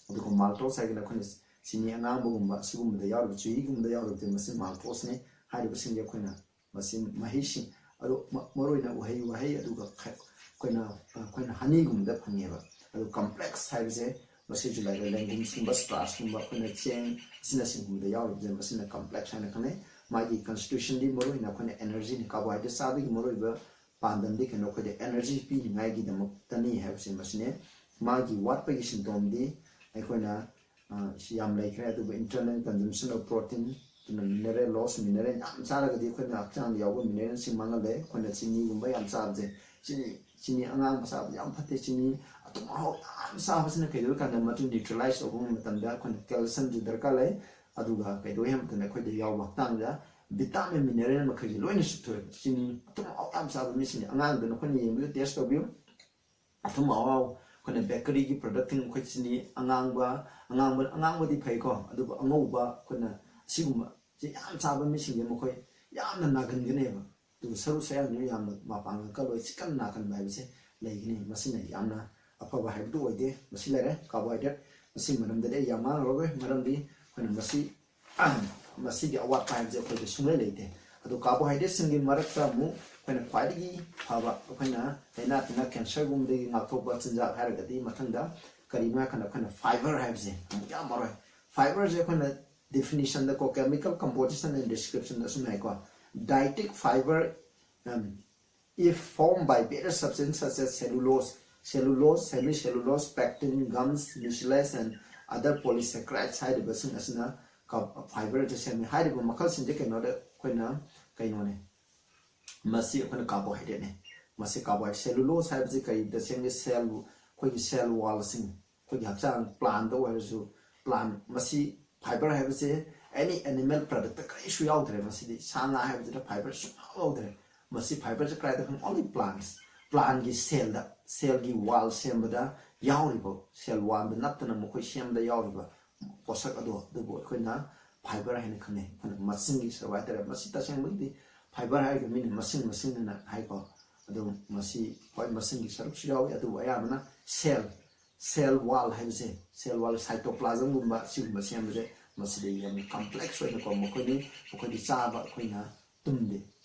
ꯑꯗꯨꯒ ꯃꯥꯜꯇꯣꯁ ꯍꯥꯏꯒꯅ ꯑꯩꯈꯣꯏꯅ ꯆꯤꯅꯤ ꯑꯉꯥꯡꯕꯒꯨꯝꯕ ꯁꯤꯒꯨꯝꯕꯗ ꯌꯥꯎꯔꯤꯕ, ꯆꯨꯍꯤꯒꯨꯝꯕꯗ ꯌꯥꯎꯔꯤꯕꯁꯦ, ꯃꯁꯤ ꯃꯥꯜꯇꯣꯁꯅꯤ꯫ ꯍꯥꯏꯔꯤꯕꯁꯤꯡꯁꯦ ꯑꯩꯈꯣꯏꯅ ꯃꯁꯤ ꯃꯍꯩꯁꯤꯡ ꯑꯗꯨ ꯃ- ꯃꯔꯨꯑꯣꯏꯅ ꯎꯍꯩ ꯋꯥꯍꯩ, ꯑꯗꯨꯒ ꯈ- ꯑꯩꯈꯣꯏꯅ, ꯑꯩꯈꯣꯏꯅ ꯍꯅꯤꯒꯨꯝꯕꯗ ꯐꯪꯉꯦꯕ꯫ ꯑꯗꯨ ꯀꯝꯄ꯭ꯂꯦꯛꯁ ꯍꯥꯏꯕꯁꯦ ꯃꯁꯤꯁꯨ ꯂꯩꯔꯦ꯫ ꯂꯦꯡꯒꯨꯝꯁꯀꯨꯝꯕ, ꯁ꯭ꯇꯥꯔꯆꯀꯨꯝꯕ, ꯑꯩꯈꯣꯏꯅ ꯆꯦꯡ ꯑꯁꯤꯅꯆꯤꯡꯕꯗ ꯌꯥꯎꯔꯤꯕꯁꯦ, ꯃꯁꯤꯅ ꯀꯝꯄ꯭ꯂꯦꯛꯁ ꯍꯥꯏꯅ ꯈꯪꯅꯩ꯫ ꯃꯥꯒꯤ ꯀꯟꯁꯇꯤꯇ꯭ꯌꯨꯁꯟꯗꯤ ꯃꯔꯨꯑꯣꯏꯅ ꯑꯩꯈꯣꯏꯅ ꯑꯦꯅꯔꯖꯤꯅꯤ꯫ ꯀꯥꯔꯕꯣꯍꯥꯏꯗ꯭ꯔꯦꯠ ꯆꯥꯕꯒꯤ ꯃꯔꯨꯑꯣꯏꯕ ꯄꯥꯟꯗꯝꯗꯤ ꯀꯩꯅꯣ, ꯑꯩꯈꯣꯏꯗ ꯑꯦꯅꯔꯖꯤ ꯄꯤꯅꯤꯡꯉꯥꯏꯒꯤꯗꯃꯛꯇꯅꯤ ꯍꯥꯏꯕꯁꯦ ꯃꯁꯤꯅꯦ꯫ ꯃꯥꯒꯤ ꯋꯥꯠꯄꯒꯤ ꯁꯤꯝꯇꯣꯝꯗꯤ ꯑꯩꯈꯣꯏꯅ, ꯑ, ꯁꯤ ꯌꯥꯝ ꯂꯩꯈ꯭ꯔꯦ꯫ ꯑꯗꯨꯕꯨ internal consumption of protein, ꯑꯗꯨꯅ mineral loss, mineral ꯌꯥꯝ ꯆꯥꯔꯒꯗꯤ ꯑꯩꯈꯣꯏꯅ ꯍꯛꯆꯥꯡꯗ ꯌꯥꯎꯕ ꯃꯤꯅꯔꯦꯜꯁꯤꯡ ꯃꯥꯡꯍꯜꯂꯦ꯫ ꯑꯩꯈꯣꯏꯅ ꯆꯤꯅꯤꯒꯨꯝꯕ ꯌꯥꯝ ꯆꯥꯕꯁꯦ, ꯆꯤꯅꯤ ꯆꯤꯅꯤ ꯑꯉꯥꯡꯕ ꯆꯥꯕꯁꯦ ꯌꯥꯝ ꯐꯠꯇꯦ꯫ ꯆꯤꯅꯤ ꯑꯊꯨꯝ ꯑꯍꯥꯎ ꯌꯥꯝ ꯆꯥꯕꯁꯤꯅ ꯀꯩꯗꯧꯏ ꯀꯥꯟꯗ ꯃꯗꯨ ꯅ꯭ꯌꯨꯇ꯭ꯔꯦꯂꯥꯏꯁ ꯇꯧꯕ ꯃꯇꯝꯗ ꯑꯩꯈꯣꯏꯅ ꯀꯦꯜꯁꯤꯌꯝꯁꯨ ꯗꯔꯀꯥꯔ ꯂꯩ꯫ ꯑꯗꯨꯒ ꯀꯩꯗꯧꯏ ꯍꯥꯏꯕ ꯃꯇꯝꯗ ꯑꯩꯈꯣꯏꯗ ꯌꯥꯎꯕ ꯍꯛꯆꯥꯡꯗ ꯚꯤꯇꯥꯃꯤꯟ ꯃꯤꯅꯔꯦꯜ ꯃꯈꯩꯁꯦ ꯂꯣꯏꯅ ꯆꯨꯞꯊꯣꯛꯑꯦꯕ꯫ ꯆꯤꯅꯤ ꯑꯊꯨꯝ ꯑꯍꯥꯎ ꯌꯥꯝ ꯆꯥꯕ ꯃꯤꯁꯤꯡꯁꯦ, ꯑꯉꯥꯡꯗ ꯅꯈꯣꯏꯅ ꯌꯦꯡꯕꯤꯌꯨ, ꯇꯦꯁ ꯇꯧꯕꯤꯌꯨ꯫ ꯑꯊꯨꯝ ꯑꯍꯥꯎ, ꯑꯩꯈꯣꯏꯅ ꯕꯦꯀꯔꯤꯒꯤ ꯄ꯭ꯔꯗꯛꯁꯤꯡ, ꯑꯩꯈꯣꯏ ꯆꯤꯅꯤ ꯑꯉꯥꯡꯕ, ꯑꯉꯥꯡꯕ, ꯑꯉꯥꯡꯕꯗꯤ ꯐꯩꯀꯣ, ꯑꯗꯨꯕꯨ ꯑꯉꯧꯕ ꯑꯩꯈꯣꯏꯅ ꯁꯤꯒꯨꯝꯕꯁꯦ ꯌꯥꯝ ꯆꯥꯕ ꯃꯤꯁꯤꯡꯁꯦ ꯃꯈꯣꯏ ꯌꯥꯝꯅ ꯅꯥꯒꯟꯒꯅꯦꯕ꯫ ꯑꯗꯨꯒ ꯁꯔꯨ ꯁꯌꯥꯡꯁꯨ ꯌꯥꯝꯅ ꯃꯄꯥꯡꯒꯜ ꯀꯜꯂꯣꯏ, ꯆꯤꯛꯀꯟ ꯅꯥꯒꯟꯕ ꯍꯥꯏꯕꯁꯦ ꯂꯩꯒꯅꯤ꯫ ꯃꯁꯤꯅ ꯌꯥꯝꯅ ꯑꯐꯕ ꯍꯥꯏꯕꯗꯨ ꯑꯣꯏꯗꯦ꯫ ꯃꯁꯤ ꯂꯩꯔꯦ, ꯀꯥꯔꯕꯣꯍꯥꯏꯗ꯭ꯔꯦꯠ꯫ ꯃꯁꯤꯒꯤ ꯃꯔꯝꯗꯗꯤ ꯑꯩ ꯌꯥꯝ ꯉꯥꯡꯉꯔꯣꯏ, ꯃꯔꯝꯗꯤ ꯑꯩꯈꯣꯏꯅ ꯃꯁꯤ ꯃꯁꯤꯒꯤ ꯑꯋꯥꯠꯄ ꯍꯥꯏꯕꯁꯦ ꯑꯩꯈꯣꯏꯗ ꯁꯨꯡꯂꯩ ꯂꯩꯇꯦ꯫ ꯑꯗꯣ ꯀꯥꯔꯕꯣꯍꯥꯏꯗ꯭ꯔꯦꯠꯁꯤꯡꯒꯤ ꯃꯔꯛꯇ ꯑꯃꯨꯛ ꯑꯩꯈꯣꯏꯅ ꯈ꯭ꯋꯥꯏꯗꯒꯤ ꯐꯕ, ꯑꯩꯈꯣꯏꯅ ꯂꯥꯏꯅꯥ ꯇꯤꯟꯅꯥ ꯀꯦꯟꯁꯔꯒꯨꯝꯕꯗꯒꯤ ꯉꯥꯛꯊꯣꯛꯄ ꯆꯤꯟꯖꯥꯛ ꯍꯥꯏꯔꯒꯗꯤ ꯃꯊꯪꯗ ꯀꯔꯤꯅꯣ ꯍꯥꯏ ꯀꯥꯟꯗ ꯑꯩꯈꯣꯏꯅ ꯐꯥꯏꯕꯔ ꯍꯥꯏꯕꯁꯦ ꯑꯃꯨꯛ ꯌꯥꯝ ꯃꯔꯨ ꯑꯣꯏ꯫ ꯐꯥꯏꯕꯔꯁꯦ ꯑꯩꯈꯣꯏꯅ ꯗꯤꯐꯤꯅꯤꯁꯟꯗꯀꯣ, chemical composition and description ꯑꯁꯨꯝ ꯍꯥꯏꯀꯣ, dietary fiber, um, if formed by various substance such as cellulose, cellulose, semi-cellulose, pectin, gums, mucilage and other polysaccharides ꯍꯥꯏꯔꯤꯕꯁꯤꯡ ꯑꯁꯤꯅ ꯐꯥꯏꯕꯔꯁꯦ ꯁꯦꯝꯃꯤ꯫ ꯍꯥꯏꯔꯤꯕ ꯃꯈꯜꯁꯤꯡꯁꯦ ꯀꯩꯅꯣꯗ ꯑꯩꯈꯣꯏꯅ ꯀꯩꯅꯣꯅꯦ, ꯃꯁꯤ ꯑꯩꯈꯣꯏꯅ ꯀꯥꯔꯕꯣꯍꯥꯏꯗ꯭ꯔꯦꯠꯅꯦ꯫ ꯃꯁꯤ ꯀꯥꯔꯕꯣꯍꯥꯏꯗ꯭ꯔꯦꯠ, ꯁꯦꯂꯨꯂꯣꯁ ꯍꯥꯏꯕꯁꯤ ꯀꯔꯤꯗ ꯁꯦꯝꯒꯦ? ꯁꯦꯜ, ꯑꯩꯈꯣꯏꯒꯤ ꯁꯦꯜ ꯋꯥꯜꯁꯤꯡ, ꯑꯩꯈꯣꯏꯒꯤ ꯍꯛꯆꯥꯡ ꯄ꯭ꯂꯥꯟꯗ ꯑꯣꯏꯔꯁꯨ, ꯄ꯭ꯂꯥꯟ, ꯃꯁꯤ ꯐꯥꯏꯕꯔ ꯍꯥꯏꯕꯁꯦ ꯑꯦꯅꯤ ꯑꯦꯅꯤꯃꯦꯜ ꯄ꯭ꯔꯗꯛꯇ ꯀꯔꯤꯁꯨ ꯌꯥꯎꯗ꯭ꯔꯦ꯫ ꯃꯁꯤꯗꯤ ꯁꯥ ꯉꯥ ꯍꯥꯏꯕꯁꯤꯗ ꯐꯥꯏꯕꯔ ꯁꯨꯡꯌꯥꯎ ꯌꯥꯎꯗ꯭ꯔꯦ꯫ ꯃꯁꯤ ꯐꯥꯏꯕꯔꯁꯦ ꯀꯗꯥꯏꯗ ꯈꯪ? Only plants, ꯄ꯭ꯂꯥꯟꯒꯤ ꯁꯦꯜꯗ, ꯁꯦꯜꯒꯤ ꯋꯥꯜ ꯁꯦꯝꯕꯗ ꯌꯥꯎꯔꯤꯕ, ꯁꯦꯜ ꯋꯥꯜꯗ ꯅꯞꯇꯅ ꯃꯈꯣꯏ ꯁꯦꯝꯕꯗ ꯌꯥꯎꯔꯤꯕ ꯄꯣꯠꯁꯛ ꯑꯗꯣ, ꯑꯗꯨꯕꯨ ꯑꯩꯈꯣꯏꯅ ꯐꯥꯏꯕꯔ ꯍꯥꯏꯅ ꯈꯪꯅꯩ꯫ ꯑꯩꯈꯣꯏꯅ ꯃꯆꯤꯟꯒꯤ ꯁꯔꯨꯛ ꯍꯥꯏꯇꯥꯔꯦ꯫ ꯃꯁꯤ ꯇꯁꯦꯡꯕꯒꯤꯗꯤ ꯐꯥꯏꯕꯔ ꯍꯥꯏꯔꯒ ꯃꯤꯅ ꯃꯁꯤꯡ ꯃꯁꯤꯡ ꯍꯥꯏꯅ ꯍꯥꯏꯀꯣ꯫ ꯑꯗꯣ ꯃꯁꯤ ꯍꯣꯏ ꯃꯁꯤꯡꯒꯤ ꯁꯔꯨꯛꯁꯨ ꯌꯥꯎꯏ, ꯑꯗꯨꯕꯨ ꯑꯌꯥꯝꯕꯅ ꯁꯦꯜ, ꯁꯦꯜ ꯋꯥꯜ ꯍꯥꯏꯕꯁꯦ, ꯁꯦꯜ ꯋꯥꯜ, ꯁꯥꯏꯇꯣꯄ꯭ꯂꯥꯖꯝꯒꯨꯝꯕ ꯁꯤꯒꯨꯝꯕ ꯁꯦꯝꯕꯁꯦ ꯃꯁꯤꯗ ꯌꯥꯝꯅ ꯀꯝꯄ꯭ꯂꯦꯛꯁ ꯑꯣꯏꯅꯀꯣ, ꯃꯈꯣꯏꯅꯤ, ꯃꯈꯣꯏꯗꯤ ꯆꯥꯕ ꯑꯩꯈꯣꯏꯅ ꯇꯨꯝꯗꯦ꯫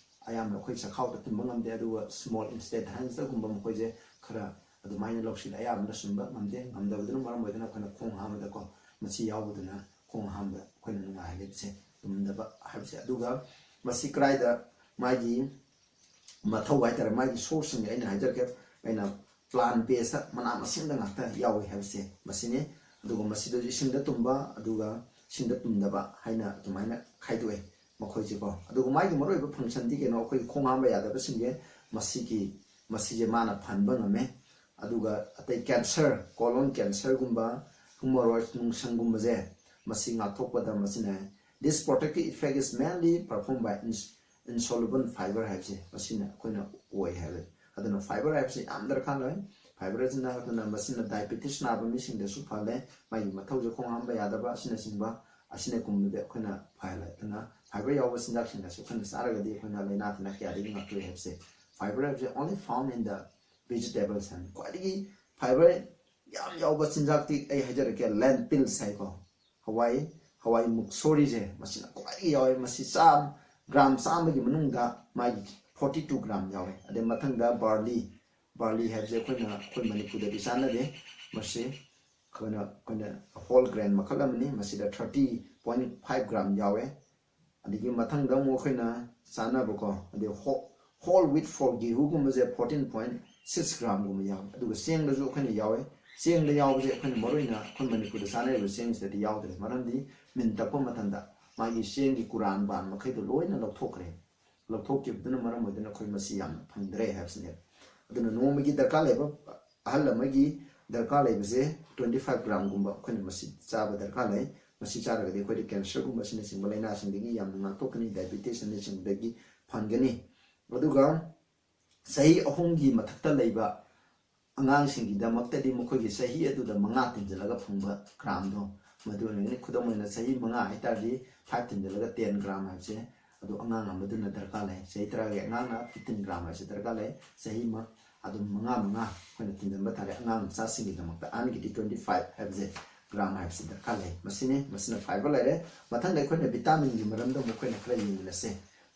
ꯑꯌꯥꯝꯕ ꯑꯩꯈꯣꯏ ꯆꯈꯥꯎꯗ ꯇꯨꯝꯕ ꯉꯝꯗꯦ꯫ ꯑꯗꯨꯒ ꯁ꯭ꯃꯣꯜ ꯏꯟꯇꯦꯁꯇꯥꯏꯟꯒꯨꯝꯕ ꯃꯈꯣꯏꯁꯦ ꯈꯔ ꯑꯗꯨꯃꯥꯏꯅ ꯂꯧꯁꯤꯜꯂꯦ꯫ ꯑꯌꯥꯝꯕꯅ ꯁꯨꯝꯕ ꯉꯝꯗꯦ꯫ ꯉꯝꯗꯕꯗꯨꯅ ꯃꯔꯝ ꯑꯣꯏꯗꯅ ꯑꯩꯈꯣꯏꯅ ꯈꯣꯡ ꯍꯥꯝꯕꯗꯀꯣ, ꯃꯁꯤ ꯌꯥꯎꯕꯗꯨꯅ ꯈꯣꯡ ꯍꯥꯝꯕ ꯑꯩꯈꯣꯏꯅ ꯅꯨꯡꯉꯥꯏꯍꯜꯂꯤꯕꯁꯦ, ꯇꯨꯝꯗꯕ ꯍꯥꯏꯕꯁꯦ꯫ ꯑꯗꯨꯒ ꯃꯁꯤ ꯀꯗꯥꯏꯗ ꯃꯥꯒꯤ ꯃꯊꯧ ꯍꯥꯏꯇꯥꯔꯦ, ꯃꯥꯒꯤ ꯁꯣꯔꯁꯁꯤꯡꯗꯤ ꯑꯩꯅ ꯍꯥꯏꯖꯔꯛꯀꯦ, ꯑꯩꯅ ꯄ꯭ꯂꯥꯟ ꯕꯦꯁꯇ, ꯃꯅꯥ ꯃꯁꯤꯡꯗ ꯉꯥꯛꯇ ꯌꯥꯎꯏ ꯍꯥꯏꯕꯁꯦ ꯃꯁꯤꯅꯤ꯫ ꯑꯗꯨꯒ ꯃꯁꯤꯗꯁꯨ ꯏꯁꯤꯡꯗ ꯇꯨꯝꯕ ꯑꯗꯨꯒ ꯏꯁꯤꯡꯗ ꯇꯨꯝꯗꯕ ꯍꯥꯏꯅ ꯑꯗꯨꯃꯥꯏꯅ ꯈꯥꯏꯗꯣꯛꯑꯦ ꯃꯈꯣꯏꯁꯦꯀꯣ꯫ ꯑꯗꯨꯒ ꯃꯥꯒꯤ ꯃꯔꯨꯑꯣꯏꯕ ꯐꯪꯁꯟꯗꯤ ꯀꯩꯅꯣ? ꯑꯩꯈꯣꯏꯒꯤ ꯈꯣꯡ ꯍꯥꯝꯕ ꯌꯥꯗꯕꯁꯤꯡꯁꯦ ꯃꯁꯤꯒꯤ, ꯃꯁꯤꯁꯦ ꯃꯥꯅ ꯐꯍꯟꯕ ꯉꯝꯃꯦ꯫ ꯑꯗꯨꯒ ꯑꯇꯩ ꯀꯦꯟꯁꯔ, ꯀꯣꯂꯣꯟ ꯀꯦꯟꯁꯔꯒꯨꯝꯕ, ꯍꯨꯃꯣꯔꯣꯏꯗ ꯅꯨꯡꯁꯪꯒꯨꯝꯕꯁꯦ ꯃꯁꯤ ꯉꯥꯛꯊꯣꯛꯄꯗ ꯃꯁꯤꯅ, this protective effect is mainly performed by ins-, insoluble fiber ꯍꯥꯏꯕꯁꯦ ꯃꯁꯤꯅ ꯑꯩꯈꯣꯏꯅ ꯑꯣꯏ ꯍꯥꯏꯕ꯫ ꯑꯗꯨꯅ ꯐꯥꯏꯕꯔ ꯍꯥꯏꯕꯁꯤ ꯌꯥꯝ ꯗꯔꯀꯥꯔ ꯑꯣꯏ꯫ ꯐꯥꯏꯕꯔ ꯑꯁꯤꯅ, ꯑꯗꯨꯅ ꯃꯁꯤꯅ ꯗꯥꯏꯕꯦꯇꯤꯁ ꯅꯥꯕ ꯃꯤꯁꯤꯡꯗꯁꯨ ꯐꯍꯜꯂꯦ꯫ ꯃꯥꯒꯤ ꯃꯊꯧꯁꯦ ꯈꯣꯡ ꯍꯥꯝꯕ ꯌꯥꯗꯕ ꯑꯁꯤꯅꯆꯤꯡꯕ, ꯑꯁꯤꯅꯒꯨꯝꯕꯗꯤ ꯑꯩꯈꯣꯏꯅ ꯐꯍꯜꯂꯦ꯫ ꯑꯗꯨꯅ ꯐꯥꯏꯕꯔ ꯌꯥꯎꯕ ꯆꯤꯟꯖꯥꯛꯁꯤꯡ ꯑꯁꯤ ꯑꯩꯈꯣꯏꯅ ꯆꯥꯔꯒꯗꯤ ꯑꯩꯈꯣꯏꯅ ꯂꯥꯏꯅꯥ ꯇꯤꯟꯅꯥ ꯀꯌꯥꯗꯒꯤ ꯉꯥꯛꯊꯣꯛꯏ ꯍꯥꯏꯕꯁꯦ꯫ ꯐꯥꯏꯕꯔ ꯍꯥꯏꯕꯁꯦ only found in the vegetables ꯍꯥꯏꯅ ꯈ꯭ꯋꯥꯏꯗꯒꯤ ꯐꯥꯏꯕꯔ ꯌꯥꯝ ꯌꯥꯎꯕ ꯆꯤꯟꯖꯥꯛꯇꯤ ꯑꯩ ꯍꯥꯏꯖꯔꯛꯀꯦ, ꯂꯦꯟꯇꯤꯜꯁ ꯍꯥꯏꯀꯣ, ꯍꯋꯥꯏ, ꯍꯋꯥꯏ ꯃꯨꯛꯁꯣꯔꯤꯁꯦ ꯃꯁꯤꯅ ꯈ꯭ꯋꯥꯏꯗꯒꯤ ꯌꯥꯎꯋꯦ꯫ ꯃꯁꯤ ꯆꯥꯝ, ꯒ꯭ꯔꯥꯝ ꯆꯥꯝꯃꯒꯤ ꯃꯅꯨꯡꯗ ꯃꯥꯒꯤ ꯐꯣꯔꯇꯤ ꯇꯨ ꯒ꯭ꯔꯥꯝ ꯌꯥꯎꯋꯦ꯫ ꯑꯗꯩ ꯃꯊꯪꯗ ꯕꯥꯔꯂꯤ, ꯕꯥꯔꯂꯤ ꯍꯥꯏꯕꯁꯦ ꯑꯩꯈꯣꯏꯅ, ꯑꯩꯈꯣꯏ ꯃꯅꯤꯄꯨꯔꯗꯗꯤ ꯆꯥꯟꯅꯗꯦ꯫ ꯃꯁꯤ ꯑꯩꯈꯣꯏꯅ, ꯑꯩꯈꯣꯏꯅ ꯍꯣꯜ ꯒ꯭ꯔꯦꯟ ꯃꯈꯜ ꯑꯃꯅꯤ꯫ ꯃꯁꯤꯗ ꯊꯥꯔꯇꯤ ꯄꯣꯏꯟ ꯐꯥꯏꯚ ꯒ꯭ꯔꯥꯝ ꯌꯥꯎꯋꯦ꯫ ꯑꯗꯒꯤ ꯃꯊꯪꯗ ꯑꯃꯨꯛ ꯑꯩꯈꯣꯏꯅ ꯆꯥꯅꯕꯀꯣ, ꯑꯗꯩ ꯍꯣ-, ꯍꯣꯜ ꯋꯤꯠ ꯐꯣꯔ ꯒꯦꯍꯨꯒꯨꯝꯕꯁꯦ ꯐꯣꯔꯇꯤꯟ ꯄꯣꯏꯟ ꯁꯤꯛꯁ ꯒ꯭ꯔꯥꯝꯒꯨꯝꯕ ꯌꯥꯎꯋꯦ꯫ ꯑꯗꯨꯒ ꯆꯦꯡꯗꯁꯨ ꯑꯩꯈꯣꯏꯅ ꯌꯥꯎꯋꯦ꯫ ꯆꯦꯡꯗ ꯌꯥꯎꯕꯁꯦ ꯑꯩꯈꯣꯏꯅ ꯃꯔꯨꯑꯣꯏꯅ ꯑꯩꯈꯣꯏ ꯃꯅꯤꯄꯨꯔꯗ ꯆꯥꯅꯔꯤꯕ ꯆꯦꯡꯁꯤꯗꯗꯤ ꯌꯥꯎꯗ꯭ꯔꯦ꯫ ꯃꯔꯝꯗꯤ ꯃꯤꯟ ꯇꯛꯄ ꯃꯇꯝꯗ ꯃꯥꯒꯤ ꯆꯦꯡꯒꯤ ꯀꯨꯔꯥꯟ ꯕꯥꯟ ꯃꯈꯩꯗꯣ ꯂꯣꯏꯅ ꯂꯧꯊꯣꯛꯈ꯭ꯔꯦ꯫ ꯂꯧꯊꯣꯛꯈꯤꯕꯗꯨꯅ ꯃꯔꯝ ꯑꯣꯏꯗꯨꯅ ꯑꯩꯈꯣꯏ ꯃꯁꯤ ꯌꯥꯝꯅ ꯐꯪꯗ꯭ꯔꯦ ꯍꯥꯏꯕꯁꯤꯅꯦ꯫ ꯑꯗꯨꯅ ꯅꯣꯡꯃꯒꯤ ꯗꯔꯀꯥꯔ ꯂꯩꯕ, ꯑꯍꯜ ꯑꯃꯒꯤ ꯗꯔꯀꯥꯔ ꯂꯩꯕꯁꯦ ꯇ꯭ꯋꯦꯟꯇꯤ ꯐꯥꯏꯚ ꯒ꯭ꯔꯥꯝꯒꯨꯝꯕ ꯑꯩꯈꯣꯏꯅ ꯃꯁꯤ ꯆꯥꯕ ꯗꯔꯀꯥꯔ ꯂꯩ꯫ ꯃꯁꯤ ꯆꯥꯔꯒꯗꯤ ꯑꯩꯈꯣꯏꯗ ꯀꯦꯟꯁꯔꯒꯨꯝꯕ ꯑꯁꯤꯅꯆꯤꯡꯕ ꯂꯥꯏꯅꯥꯁꯤꯡꯗꯒꯤ ꯌꯥꯝꯅ ꯉꯥꯛꯊꯣꯛꯀꯅꯤ, ꯗꯥꯏꯕꯤꯇꯤꯁ ꯑꯁꯤꯅꯆꯤꯡꯕꯗꯒꯤ ꯐꯍꯟꯒꯅꯤ꯫ ꯑꯗꯨꯒ ꯆꯍꯤ ꯑꯍꯨꯝꯒꯤ ꯃꯊꯛꯇ ꯂꯩꯕ ꯑꯉꯥꯡꯁꯤꯡꯒꯤꯗꯃꯛꯇꯗꯤ ꯃꯈꯣꯏꯒꯤ ꯆꯍꯤ ꯑꯗꯨꯗ ꯃꯉꯥ ꯇꯤꯟꯁꯤꯜꯂꯒ ꯐꯪꯕ ꯒ꯭ꯔꯥꯝꯗꯣ ꯃꯗꯨ ꯑꯣꯏꯔꯒꯅꯤ꯫ ꯈꯨꯗꯝ ꯑꯣꯏꯅ ꯆꯍꯤ ꯃꯉꯥ ꯍꯥꯏꯇꯥꯔꯗꯤ ꯐꯥꯏꯚ ꯇꯤꯟꯁꯤꯜꯂꯒ ꯇꯦꯟ ꯒ꯭ꯔꯥꯝ ꯍꯥꯏꯕꯁꯦ ꯑꯗꯨ ꯑꯉꯥꯡ ꯑꯃꯗꯨꯅ ꯗꯔꯀꯥꯔ ꯂꯩ꯫ ꯆꯍꯤ ꯇꯔꯥꯒꯤ ꯑꯉꯥꯡꯅ ꯐꯤꯐꯇꯤꯟ ꯒ꯭ꯔꯥꯝ ꯍꯥꯏꯕꯁꯦ ꯗꯔꯀꯥꯔ ꯂꯩ꯫ ꯆꯍꯤ ꯃ-, ꯑꯗꯨꯝ ꯃꯉꯥ ꯃꯉꯥ ꯑꯩꯈꯣꯏꯅ ꯇꯤꯟꯁꯤꯟꯕ ꯇꯥꯔꯦ꯫ ꯑꯉꯥꯡ ꯃꯆꯥꯁꯤꯡꯒꯤꯗꯃꯛꯇ ꯑꯍꯟꯒꯤꯗꯤ ꯇ꯭ꯋꯦꯟꯇꯤ ꯐꯥꯏꯚ ꯍꯥꯏꯕꯁꯦ ꯒ꯭ꯔꯥꯝ ꯍꯥꯏꯕꯁꯤ ꯗꯔꯀꯥꯔ ꯂꯩ꯫ ꯃꯁꯤꯅꯤ, ꯃꯁꯤꯅ ꯐꯥꯏꯕꯔ ꯂꯩꯔꯦ꯫ ꯃꯊꯪꯗ ꯑꯩꯈꯣꯏꯅ ꯚꯤꯇꯥꯃꯤꯟꯒꯤ ꯃꯔꯝꯗ ꯑꯃꯨꯛ ꯑꯩꯈꯣꯏꯅ ꯈꯔ ꯌꯦꯡꯃꯤꯟꯅꯁꯦ꯫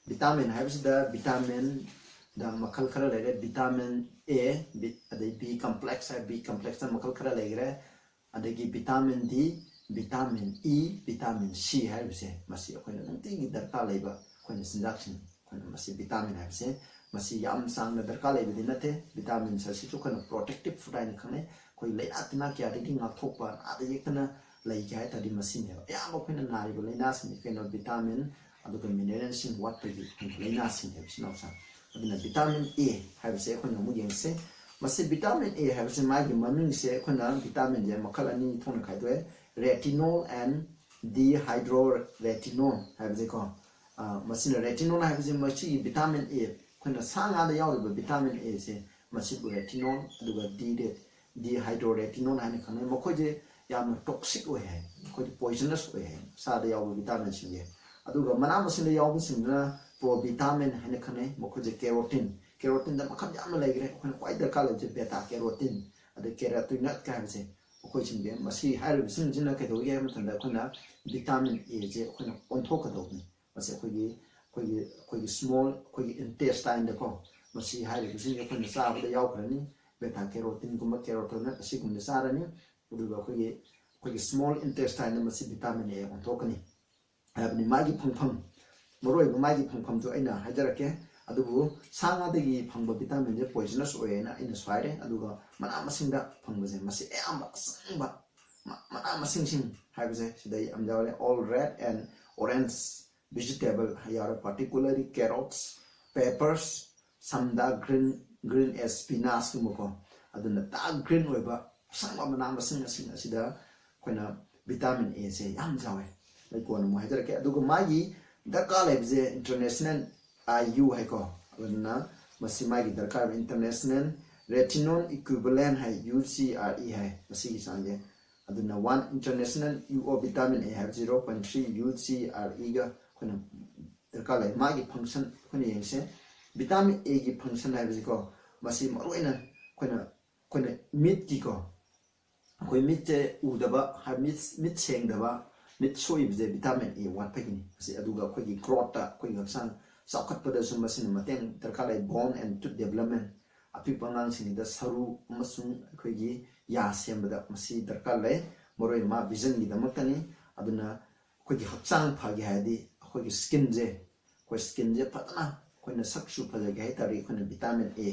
ꯚꯤꯇꯥꯃꯤꯟ ꯍꯥꯏꯕꯁꯤꯗ ꯚꯤꯇꯥꯃꯤꯟꯗ ꯃꯈꯜ ꯈꯔ ꯂꯩꯔꯦ꯫ ꯚꯤꯇꯥꯃꯤꯟ ꯑꯦ, ꯕꯤ-, ꯑꯗꯩ ꯕꯤ ꯀꯝꯄ꯭ꯂꯦꯛꯁ ꯍꯥꯏ, ꯕꯤ ꯀꯝꯄ꯭ꯂꯦꯛꯁꯇ ꯃꯈꯜ ꯈꯔ ꯂꯩꯈ꯭ꯔꯦ꯫ ꯑꯗꯒꯤ ꯚꯤꯇꯥꯃꯤꯟ ꯗꯤ, ꯚꯤꯇꯥꯃꯤꯟ ꯏ, ꯚꯤꯇꯥꯃꯤꯟ ꯁꯤ ꯍꯥꯏꯔꯤꯕꯁꯦ ꯃꯁꯤ ꯑꯩꯈꯣꯏꯅ ꯅꯨꯡꯇꯤꯒꯤ ꯗꯔꯀꯥꯔ ꯂꯩꯕ ꯑꯩꯈꯣꯏꯅ ꯆꯤꯟꯖꯥꯛꯁꯤꯡ, ꯑꯩꯈꯣꯏꯅ ꯃꯁꯤ ꯚꯤꯇꯥꯃꯤꯟ ꯍꯥꯏꯕꯁꯦ ꯃꯁꯤ ꯌꯥꯝ ꯆꯥꯡꯅ ꯗꯔꯀꯥꯔ ꯂꯩꯕꯗꯤ ꯅꯠꯇꯦ꯫ ꯚꯤꯇꯥꯃꯤꯟꯁ ꯑꯁꯤꯁꯨ ꯑꯩꯈꯣꯏꯅ ꯄ꯭ꯔꯣꯇꯦꯛꯇꯤꯞ ꯐꯨꯗ ꯍꯥꯏꯅ ꯈꯪꯅꯩ꯫ ꯑꯩꯈꯣꯏ ꯂꯥꯏꯅꯥ ꯇꯤꯟꯅꯥ ꯀꯌꯥꯗꯒꯤ ꯉꯥꯛꯊꯣꯛꯄ, ꯅꯥꯗ ꯌꯦꯛꯇꯅ ꯂꯩꯒꯦ ꯍꯥꯏ ꯇꯥꯔꯗꯤ ꯃꯁꯤꯅꯦꯕ꯫ ꯑꯌꯥꯝꯕ ꯑꯩꯈꯣꯏꯅ ꯅꯥꯔꯤꯕ ꯂꯥꯏꯅꯥꯁꯤꯡꯁꯦ ꯀꯩꯅꯣ, ꯚꯤꯇꯥꯃꯤꯟ ꯑꯗꯨꯒ ꯃꯤꯅꯔꯦꯜꯁꯤꯡ ꯋꯥꯠꯄꯒꯤ ꯑꯩꯈꯣꯏꯅ ꯂꯥꯏꯅꯥꯁꯤꯡꯅꯦꯕ ꯁꯤꯅ ꯁꯥ꯫ ꯑꯗꯨꯅ ꯚꯤꯇꯥꯃꯤꯟ ꯑꯦ ꯍꯥꯏꯕꯁꯦ ꯑꯩꯈꯣꯏꯅ ꯑꯃꯨꯛ ꯌꯦꯡꯁꯦ꯫ ꯃꯁꯤ ꯚꯤꯇꯥꯃꯤꯟ ꯑꯦ ꯍꯥꯏꯕꯁꯤ ꯃꯥꯒꯤ ꯃꯃꯤꯡꯁꯦ ꯑꯩꯈꯣꯏꯅ ꯚꯤꯇꯥꯃꯤꯟꯁꯦ ꯃꯈꯜ ꯑꯅꯤ ꯊꯣꯛꯅ ꯈꯥꯏꯗꯣꯛꯑꯦ, retinol and dehydroretinol ꯍꯥꯏꯕꯁꯦꯀꯣ꯫ ꯑ, ꯃꯁꯤꯅ retinol ꯍꯥꯏꯕꯁꯤ ꯃꯁꯤꯒꯤ ꯚꯤꯇꯥꯃꯤꯟ ꯑꯦ, ꯑꯩꯈꯣꯏꯅ ꯁꯥ ꯉꯥꯗ ꯌꯥꯎꯔꯤꯕ ꯚꯤꯇꯥꯃꯤꯟ ꯑꯦꯁꯦ ꯃꯁꯤꯕꯨ retinol ꯑꯗꯨꯒ ꯗꯤ-, dehydroretinol ꯍꯥꯏꯅ ꯈꯪꯅꯩ꯫ ꯃꯈꯣꯏꯁꯦ ꯌꯥꯝꯅ ꯇꯣꯛꯁꯤꯛ ꯑꯣꯏ ꯍꯥꯏ, ꯃꯈꯣꯏꯗꯤ ꯄꯣꯏꯖꯅꯁ ꯑꯣꯏ ꯍꯥꯏ꯫ ꯁꯥꯗ ꯌꯥꯎꯕ ꯚꯤꯇꯥꯃꯤꯟꯁꯤꯡꯁꯦ꯫ ꯑꯗꯨꯒ ꯃꯅꯥ ꯃꯁꯤꯡꯗ ꯌꯥꯎꯕꯁꯤꯡꯗꯨꯅ ꯄ꯭ꯔꯣꯚꯤꯇꯥꯃꯤꯟ ꯍꯥꯏꯅ ꯈꯪꯅꯩ꯫ ꯃꯈꯣꯏꯁꯦ ꯀꯦꯔꯣꯇꯤꯟ, ꯀꯦꯔꯣꯇꯤꯟꯗ ꯃꯈꯜ ꯌꯥꯝꯅ ꯂꯩꯈ꯭ꯔꯦ꯫ ꯑꯩꯈꯣꯏꯅ ꯈ꯭ꯋꯥꯏ ꯗꯔꯀꯥꯔ ꯂꯩꯕꯁꯦ ꯕꯦꯇꯥ ꯀꯦꯔꯣꯇꯤꯟ, ꯑꯗꯩ ꯀꯦꯔꯣꯇꯤꯅꯣꯏꯗ ꯍꯥꯏꯕꯁꯦ, ꯃꯈꯣꯏꯁꯤꯡꯁꯦ, ꯃꯁꯤ ꯍꯥꯏꯔꯤꯕꯁꯤꯡꯁꯤꯅ ꯀꯩꯗꯧꯒꯦ ꯍꯥꯏꯕ ꯃꯇꯝꯗ ꯑꯩꯈꯣꯏꯅ ꯚꯤꯇꯥꯃꯤꯟ ꯑꯦꯁꯦ ꯑꯩꯈꯣꯏꯅ ꯑꯣꯟꯊꯣꯛꯀꯗꯧꯕꯅꯤ꯫ ꯃꯁꯤ ꯑꯩꯈꯣꯏꯒꯤ ꯑꯩꯈꯣꯏꯒꯤ ꯑꯩꯈꯣꯏꯒꯤ ꯁ꯭ꯃꯣꯜ ꯑꯩꯈꯣꯏꯒꯤ ꯏꯟꯇꯦꯁꯇꯥꯏꯟꯗꯀꯣ, ꯃꯁꯤ ꯍꯥꯏꯔꯤꯕꯁꯤꯡꯁꯦ ꯑꯩꯈꯣꯏꯅ ꯆꯥꯕꯗ ꯌꯥꯎꯈ꯭ꯔꯅꯤ꯫ ꯕꯦꯇꯥ ꯀꯦꯔꯣꯇꯤꯟꯒꯨꯝꯕ, ꯀꯦꯔꯣꯇꯣꯅꯦꯠ ꯑꯁꯤꯒꯨꯝꯕ ꯆꯥꯔꯅꯤ꯫ ꯑꯗꯨꯒ ꯑꯩꯈꯣꯏꯒꯤ ꯑꯩꯈꯣꯏꯒꯤ ꯁ꯭ꯃꯣꯜ ꯏꯟꯇꯦꯁꯇꯥꯏꯟꯗ ꯃꯁꯤ ꯚꯤꯇꯥꯃꯤꯟ ꯑꯦ ꯑꯣꯟꯊꯣꯛꯀꯅꯤ ꯍꯥꯏꯕꯅꯤ꯫ ꯃꯥꯒꯤ ꯐꯪꯐꯝ, ꯃꯔꯨꯑꯣꯏꯕ ꯃꯥꯒꯤ ꯐꯪꯐꯝꯁꯨ ꯑꯩꯅ ꯍꯥꯏꯖꯔꯛꯀꯦ꯫ ꯑꯗꯨꯕꯨ ꯁꯥ ꯉꯥꯗꯒꯤ ꯐꯪꯕ ꯚꯤꯇꯥꯃꯤꯟꯁꯦ ꯄꯣꯏꯖꯅꯁ ꯑꯣꯏꯌꯦꯅ ꯑꯩꯅꯁꯨ ꯍꯥꯏꯔꯦ꯫ ꯑꯗꯨꯒ ꯃꯅꯥ ꯃꯁꯤꯡꯗ ꯐꯪꯕꯁꯦ, ꯃꯁꯤ ꯑꯌꯥꯝꯕ ꯑꯆꯪꯕ ꯃ- ꯃꯅꯥ ꯃꯁꯤꯡꯁꯤꯡ ꯍꯥꯏꯕꯁꯦ ꯁꯤꯗ ꯌꯥꯝ ꯌꯥꯎꯔꯦ꯫ All red and orange vegetable ꯌꯥꯎꯔꯦ, particularly carrots, peppers, some dark green, green as spinachꯀꯨꯝꯕꯀꯣ꯫ ꯑꯗꯨꯅ ꯗꯥꯔꯛ ꯒ꯭ꯔꯤꯟ ꯑꯣꯏꯕ ꯑꯁꯪꯕ ꯃꯅꯥ ꯃꯁꯤꯡ ꯑꯁꯤꯡ ꯑꯁꯤꯗ ꯑꯩꯈꯣꯏꯅ ꯚꯤꯇꯥꯃꯤꯟ ꯑꯦꯁꯦ ꯌꯥꯝ ꯌꯥꯎꯋꯦ꯫ ꯑꯩ ꯀꯣꯟꯅ ꯑꯃꯨꯛ ꯍꯥꯏꯖꯔꯛꯀꯦ꯫ ꯑꯗꯨꯒ ꯃꯥꯒꯤ ꯗꯔꯀꯥꯔ ꯂꯩꯕꯁꯦ ꯏꯟꯇꯔꯅꯦꯁꯅꯦꯜ ꯑꯥꯏ ꯌꯨ ꯍꯥꯏꯀꯣ꯫ ꯑꯗꯨꯅ ꯃꯁꯤ ꯃꯥꯒꯤ ꯗꯔꯀꯥꯔ ꯑꯣꯏꯕ ꯏꯟꯇꯔꯅꯦꯁꯅꯦꯜ ꯔꯦꯇꯤꯅꯣꯜ ꯏꯀ꯭ꯋꯤꯕꯂꯦꯟ ꯍꯥꯏ, ꯌꯨ ꯁꯤ ꯑꯥꯔ ꯏ ꯍꯥꯏ, ꯃꯁꯤꯒꯤ ꯆꯥꯡꯁꯦ꯫ ꯑꯗꯨꯅ one international U of vitamin A ꯍꯥꯏꯕ zero point three U C R ꯏꯒ ꯑꯩꯈꯣꯏꯅ ꯗꯔꯀꯥꯔ ꯂꯩ꯫ ꯃꯥꯒꯤ ꯐꯪꯁꯟ ꯑꯩꯈꯣꯏꯅ ꯌꯦꯡꯁꯦ꯫ ꯚꯤꯇꯥꯃꯤꯟ ꯑꯦꯒꯤ ꯐꯪꯁꯟ ꯍꯥꯏꯕꯁꯤꯀꯣ, ꯃꯁꯤ ꯃꯔꯨꯑꯣꯏꯅ ꯑꯩꯈꯣꯏꯅ ꯑꯩꯈꯣꯏꯅ ꯃꯤꯠꯀꯤꯀꯣ, ꯑꯩꯈꯣꯏ ꯃꯤꯠꯁꯦ ꯎꯗꯕ, ꯍꯥꯏ- ꯃꯤꯠ ꯃꯤꯠ ꯁꯦꯡꯗꯕ, ꯃꯤꯠ ꯁꯣꯛꯏꯕꯁꯦ ꯚꯤꯇꯥꯃꯤꯟ ꯑꯦ ꯋꯥꯠꯄꯒꯤꯅꯤ꯫ ꯑꯁꯤ ꯑꯗꯨꯒ ꯑꯩꯈꯣꯏꯒꯤ ꯒ꯭ꯔꯣꯠꯇ, ꯑꯩꯈꯣꯏꯒꯤ ꯍꯛꯆꯥꯡ ꯆꯥꯎꯈꯠꯄꯗꯁꯨ ꯃꯁꯤꯅ ꯃꯇꯦꯡ ꯗꯔꯀꯥꯔ ꯂꯩ꯫ Bone and tooth development, ꯑꯄꯤꯛꯄ ꯑꯉꯥꯡꯁꯤꯡꯒꯤꯗ ꯁꯔꯨ ꯑꯃꯁꯨꯡ ꯑꯩꯈꯣꯏꯒꯤ ꯌꯥ ꯁꯦꯝꯕꯗ ꯃꯁꯤ ꯗꯔꯀꯥꯔ ꯂꯩ꯫ ꯃꯔꯨ ꯑꯣꯏꯅ ꯃꯥ ꯚꯤꯖꯟꯒꯤꯗꯃꯛꯇꯅꯤ꯫ ꯑꯗꯨꯅ ꯑꯩꯈꯣꯏꯒꯤ ꯍꯛꯆꯥꯡ ꯐꯒꯦ ꯍꯥꯏꯔꯗꯤ ꯑꯩꯈꯣꯏꯒꯤ ꯁ꯭ꯀꯤꯟꯁꯦ, ꯑꯩꯈꯣꯏ ꯁ꯭ꯀꯤꯟꯁꯦ ꯐꯖꯅ ꯑꯩꯈꯣꯏꯅ ꯁꯛꯁꯨ ꯐꯖꯒꯦ ꯍꯥꯏ ꯇꯥꯔꯗꯤ ꯑꯩꯈꯣꯏꯅ ꯚꯤꯇꯥꯃꯤꯟ ꯑꯦ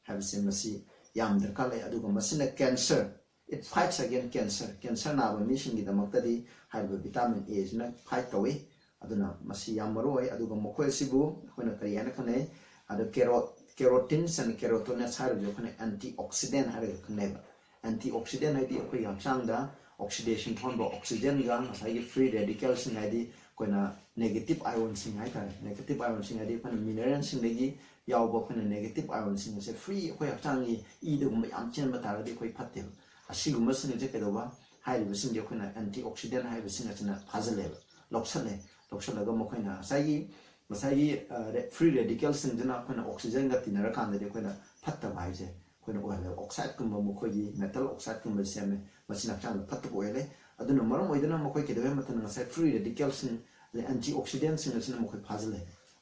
ꯍꯥꯏꯕꯁꯦ ꯃꯁꯤ ꯌꯥꯝ ꯗꯔꯀꯥꯔ ꯂꯩ꯫ ꯑꯗꯨꯒ ꯃꯁꯤꯅ cancer, it fights against cancer, cancer ꯅꯥꯕ ꯃꯤꯁꯤꯡꯒꯤꯗꯃꯛꯇꯗꯤ ꯍꯥꯏꯔꯤꯕ ꯚꯤꯇꯥꯃꯤꯟ ꯑꯦꯁꯤꯅ ꯐꯥꯏꯠ ꯇꯧꯏ꯫ ꯑꯗꯨꯅ ꯃꯁꯤ ꯌꯥꯝ ꯃꯔꯨ ꯑꯣꯏ꯫ ꯑꯗꯨꯒ ꯃꯈꯣꯏ ꯑꯁꯤꯕꯨ ꯑꯩꯈꯣꯏꯅ ꯀꯔꯤ ꯍꯥꯏꯅ ꯈꯪꯅꯩ? ꯑꯗ ꯀꯦꯔꯣ ꯀꯦꯔꯣꯇꯤꯟꯁ ꯑꯦꯟ ꯀꯦꯔꯣꯇꯣꯅꯦꯠꯁ ꯍꯥꯏꯔꯤꯕꯁꯦ ꯑꯩꯈꯣꯏꯅ ꯑꯦꯟꯇꯤ ꯑꯣꯛꯁꯤꯗꯦꯟ ꯍꯥꯏꯔꯒ ꯈꯪꯅꯩꯕ꯫ ꯑꯦꯟꯇꯤ ꯑꯣꯛꯁꯤꯗꯦꯟ ꯍꯥꯏꯗꯤ ꯑꯩꯈꯣꯏꯒꯤ ꯍꯛꯆꯥꯡꯗ ꯑꯣꯛꯁꯤꯗꯦꯁꯟ ꯊꯣꯛꯍꯟꯕ ꯑꯣꯛꯁꯤꯖꯦꯟꯒ ꯉꯁꯥꯏꯒꯤ ꯐ꯭ꯔꯤ ꯔꯦꯗꯤꯀꯦꯜꯁꯤꯡ, ꯍꯥꯏꯗꯤ ꯑꯩꯈꯣꯏꯅ ꯅꯦꯒꯦꯇꯤꯞ ꯑꯥꯏꯑꯣꯟꯁꯤꯡ ꯍꯥꯏꯇꯥꯔꯦ꯫ ꯅꯦꯒꯦꯇꯤꯞ ꯑꯥꯏꯑꯣꯟꯁꯤꯡ ꯍꯥꯏꯗꯤ ꯑꯩꯈꯣꯏꯅ ꯃꯤꯅꯔꯦꯜꯁꯤꯡꯗꯒꯤ ꯌꯥꯎꯕ ꯑꯩꯈꯣꯏꯅ ꯅꯦꯒꯦꯇꯤꯞ ꯑꯥꯏꯑꯣꯟꯁꯤꯡ ꯑꯁꯦ ꯐ꯭ꯔꯤ ꯑꯩꯈꯣꯏ ꯍꯛꯆꯥꯡꯒꯤ ꯏꯗꯒꯨꯝꯕ ꯌꯥꯝ ꯆꯦꯟꯕ ꯇꯥꯔꯒꯗꯤ ꯑꯩꯈꯣꯏ ꯐꯠꯇꯦꯕ꯫ ꯑꯁꯤꯒꯨꯝꯕꯁꯤꯡ ꯑꯁꯦ ꯀꯩꯗꯧꯕ? ꯍꯥꯏꯔꯤꯕꯁꯤꯡꯁꯦ ꯑꯩꯈꯣꯏꯅ ꯑꯦꯟꯇꯤ ꯑꯣꯛꯁꯤꯗꯦꯟ ꯍꯥꯏꯔꯤꯕꯁꯤꯡ ꯑꯁꯤꯅ ꯐꯥꯖꯤꯜꯂꯦꯕ, ꯂꯧꯁꯜꯂꯦ꯫ ꯂꯧꯁꯜꯂꯒ ꯃꯈꯣꯏꯅ ꯉꯁꯥꯏꯒꯤ ꯉꯁꯥꯏꯒꯤ ꯐ꯭ꯔꯤ ꯔꯦꯗꯤꯀꯦꯜꯁꯤꯡꯁꯤꯅ ꯑꯩꯈꯣꯏꯅ ꯑꯣꯛꯁꯤꯖꯦꯟꯒ ꯇꯤꯟꯅꯔꯀꯥꯟꯗꯗꯤ ꯑꯩꯈꯣꯏꯅ ꯐꯠꯇꯕ ꯍꯥꯏꯁꯦ ꯑꯩꯈꯣꯏꯅ ꯑꯣꯏꯍꯜꯂꯦꯕ꯫ ꯑꯣꯛꯁꯥꯏꯠꯀꯨꯝꯕ, ꯃꯈꯣꯏꯒꯤ ꯃꯦꯇꯜ ꯑꯣꯛꯁꯥꯏꯠꯀꯨꯝꯕ ꯁꯦꯝꯃꯦ, ꯃꯁꯤꯅ ꯍꯛꯆꯥꯡꯗ ꯐꯠꯇꯕ ꯑꯣꯏꯍꯜꯂꯦ꯫ ꯑꯗꯨꯅ ꯃꯔꯝ ꯑꯣꯏꯗꯨꯅ ꯃꯈꯣꯏ ꯀꯩꯗꯧꯋꯦ ꯍꯥꯏꯕ ꯃꯇꯝꯗ ꯉꯁꯥꯏ ꯐ꯭ꯔꯤ ꯔꯦꯗꯤꯀꯦꯜꯁꯤꯡ ꯑꯗꯩ ꯑꯦꯟꯇꯤ ꯑꯣꯛꯁꯤꯗꯦꯟꯁꯤꯡ ꯑꯁꯤꯅ ꯃꯈꯣꯏ ꯐꯥꯖꯤꯜꯂꯦ꯫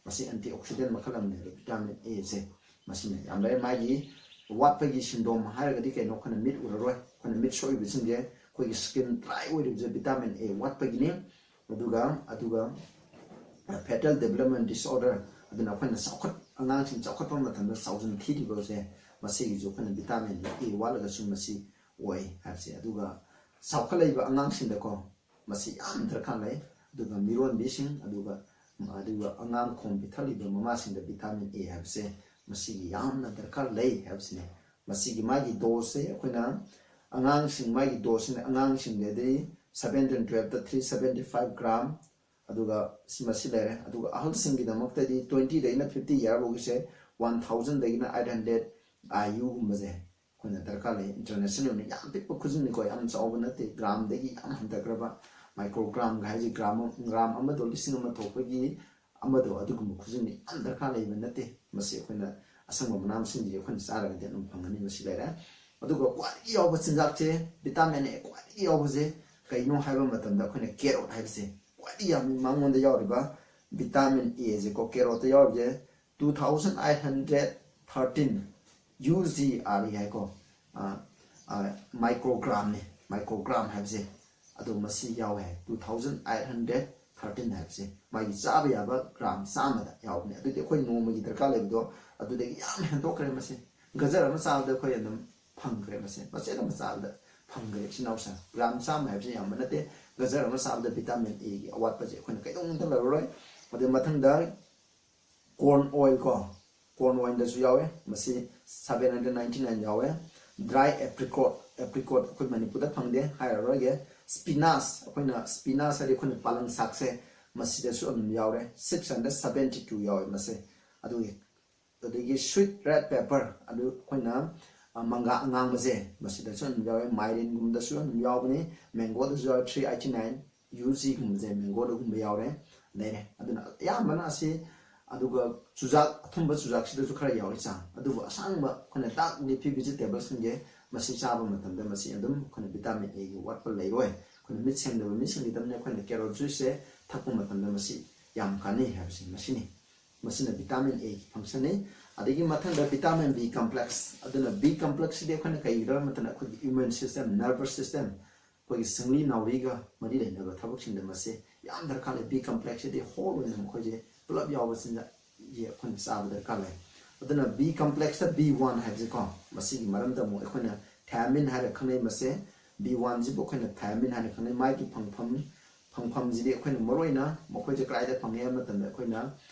ꯃꯁꯤ antioxidant ꯃꯈꯜ ꯑꯃꯅꯦꯕ vitamin A ꯁꯦ꯫ ꯃꯁꯤꯅ ꯌꯥꯝ ꯂꯩꯔꯦ꯫ ꯃꯥꯒꯤ ꯋꯥꯠꯄꯒꯤ symptom ꯍꯥꯏꯔꯒꯗꯤ ꯀꯩꯅꯣ, ꯑꯩꯈꯣꯏꯅ ꯃꯤꯠ ꯎꯔꯔꯣꯏ, ꯑꯩꯈꯣꯏꯅ ꯃꯤꯠ ꯁꯣꯛꯏꯕꯁꯤꯡꯁꯦ, ꯑꯩꯈꯣꯏꯒꯤ skin dry ꯑꯣꯏꯔꯤꯕꯁꯦ vitamin A ꯋꯥꯠꯄꯒꯤꯅꯤ꯫ ꯑꯗꯨꯒ ꯑꯗꯨꯒ fetal development disorder, ꯑꯗꯨꯅ ꯑꯩꯈꯣꯏꯅ ꯆꯥꯎꯈꯠ ꯑꯉꯥꯡꯁꯤꯡ ꯆꯥꯎꯈꯠꯄ ꯃꯇꯝꯗ ꯆꯥꯎꯖꯟ ꯊꯤꯔꯤꯕꯁꯦ, ꯃꯁꯤꯒꯤꯁꯨ ꯑꯩꯈꯣꯏꯅ vitamin A ꯋꯥꯠꯂꯒꯁꯨ ꯃꯁꯤ ꯑꯣꯏ ꯍꯥꯏꯕꯁꯦ꯫ ꯑꯗꯨꯒ ꯆꯥꯎꯈꯠꯂꯛꯏꯕ ꯑꯉꯥꯡꯁꯤꯡꯗꯀꯣ ꯃꯁꯤ ꯌꯥꯝ ꯗꯔꯀꯥꯔ ꯂꯩ꯫ ꯑꯗꯨꯒ ꯃꯤꯔꯣꯟꯕꯤꯁꯤꯡ, ꯑꯗꯨꯒ ꯑꯗꯨꯒ ꯑꯉꯥꯡ ꯈꯣꯝ ꯄꯤꯊꯛꯂꯤꯕ ꯃꯃꯥꯁꯤꯡꯗ vitamin A ꯍꯥꯏꯕꯁꯦ ꯃꯁꯤꯒꯤ ꯌꯥꯝꯅ ꯗꯔꯀꯥꯔ ꯂꯩ ꯍꯥꯏꯕꯁꯤꯅꯤ꯫ ꯃꯁꯤꯒꯤ ꯃꯥꯒꯤ dose ꯁꯦ ꯑꯩꯈꯣꯏꯅ ꯑꯉꯥꯡꯁꯤꯡ, ꯃꯥꯒꯤ dose ꯁꯤꯅ ꯑꯉꯥꯡꯁꯤꯡꯗꯗꯤ seven to twelve the three seventy five gram, ꯑꯗꯨꯒ ꯁꯤ ꯃꯁꯤ ꯂꯩꯔꯦ꯫ ꯑꯗꯨꯒ ꯑꯍꯜꯁꯤꯡꯒꯤꯗꯃꯛꯇꯗꯤ twenty ꯗꯒꯤꯅ fifty year ꯐꯥꯎꯒꯤꯁꯦ one thousand ꯗꯒꯤꯅ eight hundred I U ꯒꯨꯝꯕꯁꯦ ꯑꯩꯈꯣꯏꯅ ꯗꯔꯀꯥꯔ ꯂꯩ꯫ International ꯑꯣꯏꯅ ꯌꯥꯝ ꯄꯤꯛꯄ ꯈꯨꯖꯤꯟꯅꯤꯀꯣ, ꯌꯥꯝ ꯆꯥꯎꯕ ꯅꯠꯇꯦ꯫ Gram ꯗꯒꯤ ꯌꯥꯝ ꯍꯟꯊꯈ꯭ꯔꯕ, microgram ꯒ ꯍꯥꯏꯁꯦ gram, gram ꯑꯃꯗꯣ ꯂꯤꯁꯤꯡ ꯑꯃ ꯊꯣꯛꯄꯒꯤ ꯑꯃꯗꯣ, ꯑꯗꯨꯒꯨꯝꯕ ꯈꯨꯖꯤꯟꯅꯤ ꯌꯥꯝ ꯗꯔꯀꯥꯔ ꯂꯩꯕ ꯅꯠꯇꯦ꯫ ꯃꯁꯤ ꯑꯩꯈꯣꯏꯅ ꯑꯁꯪꯕ ꯃꯅꯥ ꯃꯁꯤꯡꯁꯤꯗꯤ ꯑꯩꯈꯣꯏꯅ ꯆꯥꯔꯒꯗꯤ ꯑꯗꯨꯝ ꯐꯪꯒꯅꯤ꯫ ꯃꯁꯤ ꯂꯩꯔꯦ꯫ ꯑꯗꯨꯒ ꯈ꯭ꯋꯥꯏꯗꯒꯤ ꯌꯥꯎꯕ ꯆꯤꯟꯖꯥꯛꯁꯦ, vitamin A ꯈ꯭ꯋꯥꯏꯗꯒꯤ ꯌꯥꯎꯕꯁꯦ ꯀꯩꯅꯣ ꯍꯥꯏꯕ ꯃꯇꯝꯗ ꯑꯩꯈꯣꯏꯅ carrot ꯍꯥꯏꯕꯁꯦ ꯈ꯭ꯋꯥꯏꯗꯒꯤ ꯌꯥꯝ ꯃꯉꯣꯟꯗ ꯌꯥꯎꯔꯤꯕ vitamin A ꯁꯦꯀꯣ, carrot ꯇ ꯌꯥꯎꯔꯤꯁꯦ two thousand eight hundred thirteen U G R ꯍꯥꯏꯀꯣ, microgram ꯅꯤ꯫ Microgram ꯍꯥꯏꯕꯁꯦ ꯑꯗꯨ ꯃꯁꯤ ꯌꯥꯎꯋꯦ ꯍꯥꯏ, two thousand eight hundred thirteen ꯍꯥꯏꯕꯁꯦ ꯃꯥꯒꯤ ꯆꯥꯕ ꯌꯥꯕ gram ꯆꯥꯝꯃꯗ ꯌꯥꯎꯕꯅꯦ꯫ ꯑꯗꯨꯗꯤ ꯑꯩꯈꯣꯏ ꯅꯣꯡꯃꯒꯤ ꯗꯔꯀꯥꯔ ꯂꯩꯕꯗꯣ ꯑꯗꯨꯗꯒꯤ ꯌꯥꯝ ꯍꯦꯟꯗꯣꯛꯈ꯭ꯔꯦ꯫ ꯃꯁꯤ ꯒꯖꯔ ꯑꯃ ꯆꯥꯕꯗ ꯑꯩꯈꯣꯏ ꯑꯗꯨꯝ ꯐꯪꯈ꯭ꯔꯦ꯫ ꯃꯁꯤ ꯃꯆꯦꯠ ꯑꯃ ꯆꯥꯕꯗ ꯐꯪꯈ꯭ꯔꯦ꯫ ꯏꯆꯤꯟ ꯏꯅꯥꯎꯁꯦ gram ꯆꯥꯝꯃ ꯍꯥꯏꯕꯁꯤ ꯌꯥꯝꯕ ꯅꯠꯇꯦ꯫ ꯒꯖꯔ ꯑꯃ ꯆꯥꯕꯗ vitamin A ꯒꯤ ꯑꯋꯥꯠꯄꯁꯦ ꯑꯩꯈꯣꯏꯅ ꯀꯩꯗꯧꯅꯨꯡꯗ ꯂꯩꯔꯔꯣꯏ꯫ ꯑꯗꯨꯒꯤ ꯃꯊꯪꯗ corn oil ꯀꯣ, corn oil ꯗꯁꯨ ꯌꯥꯎꯋꯦ꯫ ꯃꯁꯤ seven hundred ninety nine ꯌꯥꯎꯋꯦ꯫ Dry apricot, apricot ꯑꯩꯈꯣꯏ ꯃꯅꯤꯄꯨꯔꯗ ꯐꯪꯗꯦ, ꯍꯥꯏꯔꯔꯣꯏꯒꯦ꯫ Spinach, ꯑꯩꯈꯣꯏꯅ spinach ꯍꯥꯏꯗꯤ ꯑꯩꯈꯣꯏꯅ ꯄꯥꯂꯪ ꯁꯥꯛꯁꯦ, ꯃꯁꯤꯗꯁꯨ ꯑꯗꯨꯝ ꯌꯥꯎꯔꯦ, six hundred seventy two ꯌꯥꯎꯋꯦ ꯃꯁꯦ꯫ ꯑꯗꯨꯒꯤ ꯑꯗꯒꯤ sweet red pepper, ꯑꯗꯨ ꯑꯩꯈꯣꯏꯅ, ꯑ, ꯃꯪꯒ꯭ꯔꯥ ꯑꯉꯥꯡꯕꯁꯦ, ꯃꯁꯤꯗꯁꯨ ꯑꯗꯨꯝ ꯌꯥꯎꯋꯦ꯫ ꯃꯥꯏꯔꯦꯟꯒꯨꯝꯕꯗꯁꯨ ꯑꯗꯨꯝ ꯌꯥꯎꯕꯅꯤ꯫ Mango ꯗꯁꯨ ꯌꯥꯎꯋꯦ, three eighty nine U G ꯒꯨꯝꯕꯁꯦ mango ꯗꯒꯨꯝꯕ ꯌꯥꯎꯔꯦ, ꯂꯩꯔꯦ꯫ ꯑꯗꯨꯅ ꯑꯌꯥꯝꯕꯅ ꯑꯁꯤ, ꯑꯗꯨꯒ ꯆꯨꯖꯥꯛ, ꯑꯊꯨꯝꯕ ꯆꯨꯖꯥꯛꯁꯤꯗꯁꯨ ꯈꯔ ꯌꯥꯎꯋꯤ ꯆꯥꯡ꯫ ꯑꯗꯨꯕꯨ ꯑꯁꯥꯡꯕ ꯑꯩꯈꯣꯏꯅ dark leafy vegetable ꯁꯤꯡꯁꯦ, ꯃꯁꯤ ꯆꯥꯕ ꯃꯇꯝꯗ ꯃꯁꯤ ꯑꯗꯨꯝ ꯑꯩꯈꯣꯏꯅ vitamin A ꯒꯤ ꯋꯥꯠꯄ ꯂꯩꯔꯣꯏ꯫ ꯑꯩꯈꯣꯏꯅ ꯃꯤꯠ ꯁꯦꯡꯗꯕ ꯃꯤꯁꯤꯡꯒꯤꯗꯃꯛꯇ ꯑꯩꯈꯣꯏꯅ carrot juice ꯁꯦ ꯊꯛꯄ ꯃꯇꯝꯗ ꯃꯁꯤ ꯌꯥꯝ ꯀꯥꯟꯅꯩ ꯍꯥꯏꯕꯁꯤ ꯃꯁꯤꯅꯤ꯫ ꯃꯁꯤꯅ vitamin A ꯒꯤ function ꯅꯤ꯫ ꯑꯗꯒꯤ ꯃꯊꯪꯗ vitamin B complex꯫ ꯑꯗꯨꯅ B complex ꯁꯤꯗꯤ ꯑꯩꯈꯣꯏꯅ ꯀꯩꯒꯤꯅꯣ ꯍꯥꯏꯕ ꯃꯇꯝꯗ ꯑꯩꯈꯣꯏꯒꯤ immune system, nervous system, ꯑꯩꯈꯣꯏꯒꯤ ꯁꯤꯡꯂꯤ ꯅꯥꯎꯔꯤꯒ ꯃꯔꯤ ꯂꯩꯅꯕ ꯊꯕꯛꯁꯤꯡꯗ ꯃꯁꯤ ꯌꯥꯝ ꯗꯔꯀꯥꯔ ꯂꯩ꯫ B complex ꯁꯤꯗꯤ whole ꯑꯣꯏꯅ ꯃꯈꯣꯏꯁꯦ ꯄꯨꯂꯞ ꯌꯥꯎꯕ ꯆꯤꯟꯖꯥꯛ ꯑꯩꯈꯣꯏꯅ ꯆꯥꯕ ꯗꯔꯀꯥꯔ ꯂꯩ꯫ ꯑꯗꯨꯅ B complex ꯇ B one ꯍꯥꯏꯕꯁꯦꯀꯣ, ꯃꯁꯤꯒꯤ ꯃꯔꯝꯗ ꯑꯃꯨꯛ ꯑꯩꯈꯣꯏꯅ thiamine ꯍꯥꯏꯔ ꯈꯪꯅꯩ꯫ ꯃꯁꯦ B one ꯁꯤꯕꯨ ꯑꯩꯈꯣꯏꯅ thiamine ꯍꯥꯏꯅ ꯈꯪꯅꯩ꯫ ꯃꯥꯒꯤ ꯐꯪꯐꯝ, ꯐꯪꯐꯝꯁꯤꯗꯤ ꯑꯩꯈꯣꯏꯅ ꯃꯔꯨꯑꯣꯏꯅ ꯃꯈꯣꯏꯁꯦ ꯀꯗꯥꯏꯗ ꯐꯪꯉꯤ ꯍꯥꯏꯕ ꯃꯇꯝꯗ ꯑꯩꯈꯣꯏꯅ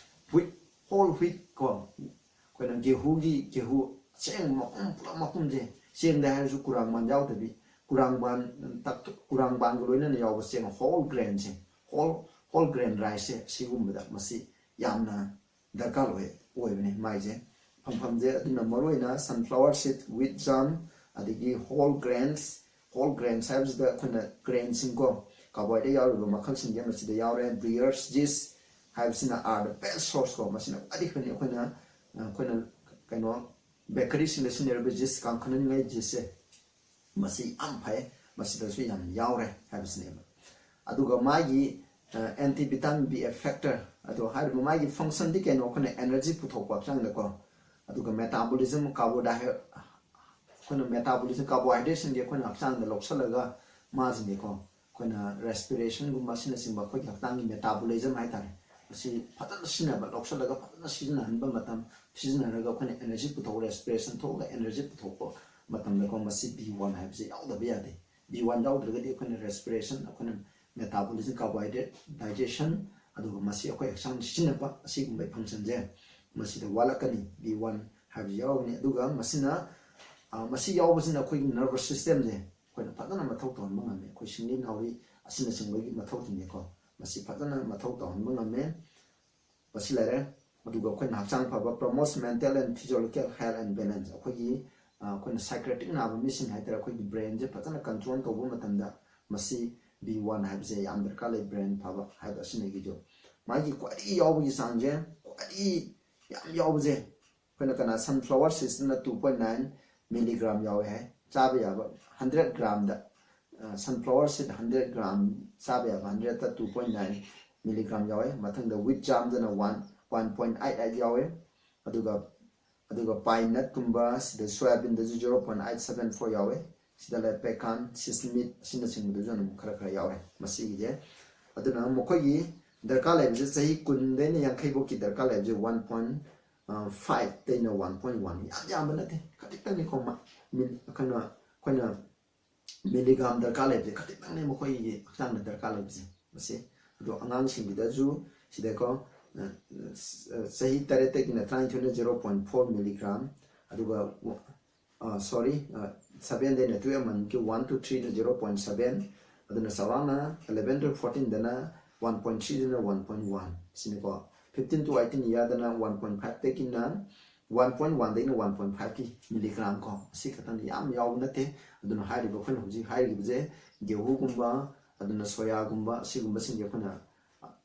wheat, whole wheat ꯀꯣ, ꯑꯩꯈꯣꯏꯅ ꯒꯦꯍꯨꯒꯤ, ꯒꯦꯍꯨ ꯆꯦꯡ ꯃꯄꯨꯝ, ꯄꯨꯂꯞ ꯃꯄꯨꯝꯁꯦ, ꯆꯦꯡꯗ ꯍꯥꯏꯔꯁꯨ ꯀꯨꯔꯥꯡꯕꯥꯟ ꯌꯥꯎꯗꯕꯤ, ꯀꯨꯔꯥꯡꯕꯥꯟ, ꯇꯛ-, ꯀꯨꯔꯥꯡꯕꯥꯟꯒ ꯂꯣꯏꯅꯅ ꯌꯥꯎꯕ ꯆꯦꯡ whole grain ꯁꯦ, whole, whole grain rice ꯁꯦ, ꯁꯤꯒꯨꯝꯕꯗ ꯃꯁꯤ ꯌꯥꯝꯅ ꯗꯔꯀꯥꯔ ꯑꯣꯏ, ꯑꯣꯏꯕꯅꯤ ꯃꯥꯏꯁꯦ꯫ ꯐꯪꯐꯝꯁꯦ ꯑꯗꯨꯅ ꯃꯔꯨꯑꯣꯏꯅ sunflower seed, wheat germ, ꯑꯗꯒꯤ whole grains, whole grains ꯍꯥꯏꯕꯁꯤꯗ ꯑꯩꯈꯣꯏꯅ grain ꯁꯤꯡ ꯀꯣ, carbohydrate ꯌꯥꯎꯔꯤꯕ ꯃꯈꯜꯁꯤꯡꯁꯦ ꯃꯁꯤꯗ ꯌꯥꯎꯔꯦ꯫ Brewers yeast ꯍꯥꯏꯕꯁꯤꯅ are the best source ꯀꯣ, ꯃꯁꯤꯅ ꯈ꯭ꯋꯥꯏꯗꯒꯤ ꯐꯅꯤ꯫ ꯑꯩꯈꯣꯏꯅ, ꯑꯩꯈꯣꯏꯅ ꯀꯩꯅꯣ, bakery ꯁꯤꯡꯗ ꯁꯤꯖꯤꯟꯅꯔꯤꯕ yeast, ꯀꯥꯡꯈꯟꯅꯅꯤꯡꯉꯥꯏ yeast ꯁꯦ, ꯃꯁꯤ ꯌꯥꯝ ꯐꯩ, ꯃꯁꯤꯗꯁꯨ ꯌꯥꯝ ꯌꯥꯎꯔꯦ ꯍꯥꯏꯕꯁꯤꯅꯦꯕ꯫ ꯑꯗꯨꯒ ꯃꯥꯒꯤ, ꯑ, anti vitamin B factor, ꯑꯗꯣ ꯍꯥꯏꯔꯤꯕ ꯃꯥꯒꯤ function ꯗꯤ ꯀꯩꯅꯣ, ꯑꯩꯈꯣꯏꯅ energy ꯄꯨꯊꯣꯛꯄ ꯍꯛꯆꯥꯡꯗꯀꯣ꯫ ꯑꯗꯨꯒ metabolism, carbohydrate, ꯑꯩꯈꯣꯏꯅ metabolism, carbohydrate ꯁꯤꯡꯁꯦ ꯑꯩꯈꯣꯏꯅ ꯍꯛꯆꯥꯡꯗ ꯂꯧꯁꯜꯂꯒ ꯃꯥꯁꯤꯅꯦꯀꯣ, ꯑꯩꯈꯣꯏꯅ respiration ꯒꯨꯝꯕ ꯑꯁꯤꯅꯆꯤꯡꯕ ꯑꯩꯈꯣꯏꯒꯤ ꯍꯛꯆꯥꯡꯒꯤ metabolism ꯍꯥꯏꯇꯥꯔꯦ, ꯃꯁꯤ ꯐꯖꯅ ꯁꯤꯖꯤꯟꯅꯕ, ꯂꯧꯁꯜꯂꯒ ꯐꯖꯅ ꯁꯤꯖꯤꯟꯅꯍꯟꯕ ꯃꯇꯝ, ꯁꯤꯖꯤꯟꯅꯔꯒ ꯑꯩꯈꯣꯏꯅ energy ꯄꯨꯊꯣꯛ, respiration ꯊꯣꯛꯑꯒ energy ꯄꯨꯊꯣꯛꯄ ꯃꯇꯝꯗꯀꯣ, ꯃꯁꯤ B one ꯍꯥꯏꯕꯁꯤ ꯌꯥꯎꯗꯕ ꯌꯥꯗꯦ꯫ B one ꯌꯥꯎꯗ꯭ꯔꯒꯗꯤ ꯑꯩꯈꯣꯏꯅ respiration, ꯑꯩꯈꯣꯏꯅ metabolism, carbohydrate digestion, ꯑꯗꯨꯒ ꯃꯁꯤ ꯑꯩꯈꯣꯏ ꯍꯛꯆꯥꯡꯗ ꯁꯤꯖꯤꯟꯅꯕ, ꯑꯁꯤꯒꯨꯝꯕꯒꯤ function ꯁꯦ ꯃꯁꯤꯗ ꯋꯥꯠꯂꯛꯀꯅꯤ꯫ B one ꯍꯥꯏꯕꯁꯤ ꯌꯥꯎꯔꯒꯅꯤ꯫ ꯑꯗꯨꯒ ꯃꯁꯤꯅ, ꯑ, ꯃꯁꯤ ꯌꯥꯎꯕꯁꯤꯅ ꯑꯩꯈꯣꯏꯒꯤ nervous system ꯁꯦ ꯑꯩꯈꯣꯏꯅ ꯐꯖꯅ ꯃꯊꯧ ꯇꯧꯍꯟꯕ ꯉꯝꯃꯤ꯫ ꯑꯩꯈꯣꯏ ꯁꯤꯡꯂꯤ ꯅꯥꯎꯔꯤ ꯑꯁꯤꯅꯆꯤꯡꯕꯒꯤ ꯃꯊꯧꯁꯤꯡꯅꯤꯀꯣ, ꯃꯁꯤ ꯐꯖꯅ ꯃꯊꯧ ꯇꯧꯍꯟꯕ ꯉꯝꯃꯦ꯫ ꯃꯁꯤ ꯂꯩꯔꯦ꯫ ꯑꯗꯨꯒ ꯑꯩꯈꯣꯏꯅ ꯍꯛꯆꯥꯡ ꯐꯕ, promotes mental and physiological health and balance꯫ ꯑꯩꯈꯣꯏꯒꯤ, ꯑ, ꯑꯩꯈꯣꯏꯅ psychiatric ꯅꯥꯕ ꯃꯤꯁꯤꯡ ꯍꯥꯏꯇꯥꯔꯦ, ꯑꯩꯈꯣꯏꯒꯤ brain ꯁꯦ ꯐꯖꯅ control ꯇꯧꯕ ꯃꯇꯝꯗ ꯃꯁꯤ B one ꯍꯥꯏꯕꯁꯦ ꯌꯥꯝ ꯗꯔꯀꯥꯔ ꯂꯩ, brain ꯐꯕ ꯍꯥꯏꯕ ꯑꯁꯤꯅꯒꯤꯁꯨ꯫ ꯃꯥꯒꯤ ꯈ꯭ꯋꯥꯏꯗꯒꯤ ꯌꯥꯎꯕꯒꯤ ꯆꯥꯡꯁꯦ, ꯈ꯭ꯋꯥꯏꯗꯒꯤ ꯌꯥꯝ ꯌꯥꯎꯕꯁꯦ, ꯑꯩꯈꯣꯏꯅ ꯀꯅꯥ, sunflower seeds ꯅ two point nine milligram ꯌꯥꯎꯋꯦ ꯍꯥꯏ, ꯆꯥꯕ ꯌꯥꯕ hundred gram ꯗ, ꯑ, sunflower seed hundred gram ꯆꯥꯕ ꯌꯥꯕ hundred ꯇ two point nine milligram ꯌꯥꯎꯋꯦ꯫ ꯃꯊꯪꯗ wheat germ ꯗꯅ one, one point eight eight ꯌꯥꯎꯋꯦ꯫ ꯑꯗꯨꯒ ꯑꯗꯨꯒ ꯄꯥꯏꯟ ꯅꯠꯀꯨꯝꯕ, ꯁꯤꯗ ꯁꯣꯌꯥꯕꯤꯟꯗꯁꯨ zero point eight seven four ꯌꯥꯎꯋꯦ꯫ ꯁꯤꯗ ꯂꯩ ꯄꯦꯀꯥꯟ, ꯁꯤꯁꯃꯤꯠ ꯑꯁꯤꯅꯆꯤꯡꯕꯗꯁꯨ ꯑꯗꯨꯝ ꯈꯔ ꯈꯔ ꯌꯥꯎꯔꯦ ꯃꯁꯤꯒꯤꯁꯦ꯫ ꯑꯗꯨꯅ ꯃꯈꯣꯏꯒꯤ ꯗꯔꯀꯥꯔ ꯂꯩꯕꯁꯦ ꯆꯍꯤ ꯀꯨꯟꯗꯩꯅ ꯌꯥꯡꯈꯩ ꯐꯥꯎꯒꯤ ꯗꯔꯀꯥꯔ ꯂꯩꯕꯁꯦ ꯋꯥꯟ ꯄꯣꯏꯟ ꯐꯥꯏꯚꯇꯩꯅ ꯋꯥꯟ ꯄꯣꯏꯟ ꯋꯥꯟ, ꯌꯥꯝ ꯌꯥꯝꯕ ꯅꯠꯇꯦ, ꯈꯖꯤꯛꯇꯪꯅꯤꯀꯣ꯫ ꯃ- ꯃꯤꯟ- ꯑꯩꯈꯣꯏꯅ ꯑꯩꯈꯣꯏꯅ ꯃꯤꯂꯤꯒ꯭ꯔꯥꯝ ꯗꯔꯀꯥꯔ ꯂꯩꯕꯁꯦ ꯈꯖꯤꯛꯇꯪꯅꯦ ꯃꯈꯣꯏꯒꯤ ꯍꯛꯆꯥꯡꯗ ꯗꯔꯀꯥꯔ ꯂꯩꯕꯁꯦ꯫ ꯃꯁꯤ ꯑꯗꯣ ꯑꯉꯥꯡꯁꯤꯡꯒꯤꯗꯁꯨ ꯁꯤꯗꯀꯣ, ꯑ, ꯑ, ꯆꯍꯤ ꯇꯔꯦꯠꯇꯒꯤꯅ ꯇꯔꯥꯅꯤꯊꯣꯏꯅ ꯖꯦꯔꯣ ꯄꯣꯏꯟ ꯐꯣꯔ ꯃꯤꯂꯤꯒ꯭ꯔꯥꯝ, ꯑꯗꯨꯒ ꯁꯣꯔꯤ, ꯁꯚꯦꯟꯗꯩꯅ ꯇꯨꯌꯦꯜꯞ ꯃꯟꯀꯤ ꯋꯥꯟ ꯇꯨ ꯊ꯭ꯔꯤꯅ ꯖꯦꯔꯣ ꯄꯣꯏꯟ ꯁꯚꯦꯟ, ꯑꯗꯨꯅ ꯆꯥꯎꯔꯥꯛꯅ ꯑꯦꯂꯚꯦꯟ ꯇꯨ ꯐꯣꯔꯇꯤꯟꯗꯅ ꯋꯥꯟ ꯄꯣꯏꯟ ꯊ꯭ꯔꯤꯗꯅ ꯋꯥꯟ ꯄꯣꯏꯟ ꯋꯥꯟ ꯁꯤꯅꯤꯀꯣ꯫ ꯐꯤꯐꯇꯤꯟ ꯇꯨ ꯑꯩꯠꯇꯤꯟ ꯏꯌꯥꯔꯗꯅ ꯋꯥꯟ ꯄꯣꯏꯟ ꯐꯥꯏꯚꯇꯒꯤꯅ ꯋꯥꯟ ꯄꯣꯏꯟ ꯋꯥꯟꯗꯒꯤꯅ ꯋꯥꯟ ꯄꯣꯏꯟ ꯐꯥꯏꯚꯀꯤ ꯃꯤꯂꯤꯒ꯭ꯔꯥꯝ ꯀꯣ, ꯑꯁꯤ ꯈꯛꯇꯪꯗꯤ ꯌꯥꯝ ꯌꯥꯎꯕ ꯅꯠꯇꯦ꯫ ꯑꯗꯨꯅ ꯍꯥꯏꯔꯤꯕ ꯑꯩꯈꯣꯏꯅ ꯍꯧꯖꯤꯛ ꯍꯥꯏꯔꯤꯕꯁꯦ ꯒꯦꯍꯨꯒꯨꯝꯕ, ꯑꯗꯨꯅ ꯁꯣꯌꯥꯒꯨꯝꯕ, ꯑꯁꯤꯒꯨꯝꯕꯁꯤꯡꯁꯦ ꯑꯩꯈꯣꯏꯅ,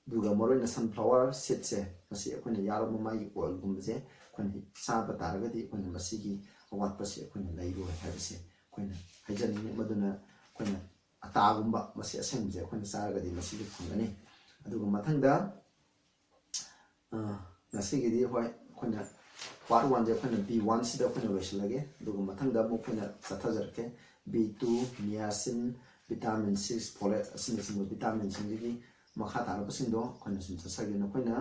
ꯑꯗꯨꯒ ꯃꯔꯨꯑꯣꯏꯅ ꯁꯟꯐ꯭ꯂꯥꯋꯔ ꯁꯤꯠꯁꯦ, ꯃꯁꯤ ꯑꯩꯈꯣꯏꯅ ꯌꯥꯔꯨꯕ ꯃꯥꯒꯤ ꯑꯣꯏꯜꯒꯨꯝꯕꯁꯦ ꯑꯩꯈꯣꯏꯅ ꯆꯥꯕ ꯇꯥꯔꯒꯗꯤ ꯑꯩꯈꯣꯏꯅ ꯃꯁꯤꯒꯤ ꯑꯋꯥꯠꯄꯁꯦ ꯑꯩꯈꯣꯏꯅ ꯂꯩꯔꯣꯏ ꯍꯥꯏꯕꯁꯦ ꯑꯩꯈꯣꯏꯅ ꯍꯥꯏꯖꯅꯤꯡꯉꯤ꯫ ꯃꯗꯨꯅ ꯑꯩꯈꯣꯏꯅ ꯑꯇꯥꯒꯨꯝꯕ, ꯃꯁꯤ ꯑꯁꯪꯕꯁꯦ ꯑꯩꯈꯣꯏꯅ ꯆꯥꯔꯒꯗꯤ ꯃꯁꯤꯁꯨ ꯐꯪꯒꯅꯤ꯫ ꯑꯗꯨꯒ ꯃꯊꯪꯗ, ꯑ, ꯉꯁꯤꯒꯤꯗꯤ ꯍꯣꯏ ꯑꯩꯈꯣꯏꯅ ꯄꯥꯔꯠ ꯋꯥꯟꯁꯦ ꯑꯩꯈꯣꯏꯅ ꯕꯤ ꯋꯥꯟꯁꯤꯗ ꯑꯩꯈꯣꯏꯅ ꯂꯣꯏꯁꯤꯜꯂꯒꯦ꯫ ꯑꯗꯨꯒ ꯃꯊꯪꯗ ꯑꯃꯨꯛ ꯑꯩꯈꯣꯏꯅ ꯆꯠꯊꯖꯔꯛꯀꯦ꯫ B two, niacin, vitamin six, folate ꯑꯁꯤꯅꯆꯤꯡꯕ ꯚꯤꯇꯥꯃꯤꯟꯁꯤꯡꯗꯒꯤ ꯃꯈꯥ ꯇꯥꯔꯛꯄꯁꯤꯡꯗꯣ ꯑꯩꯈꯣꯏꯅ ꯁꯨꯝ ꯆꯠꯆꯒꯦ꯫ ꯅꯈꯣꯏꯅ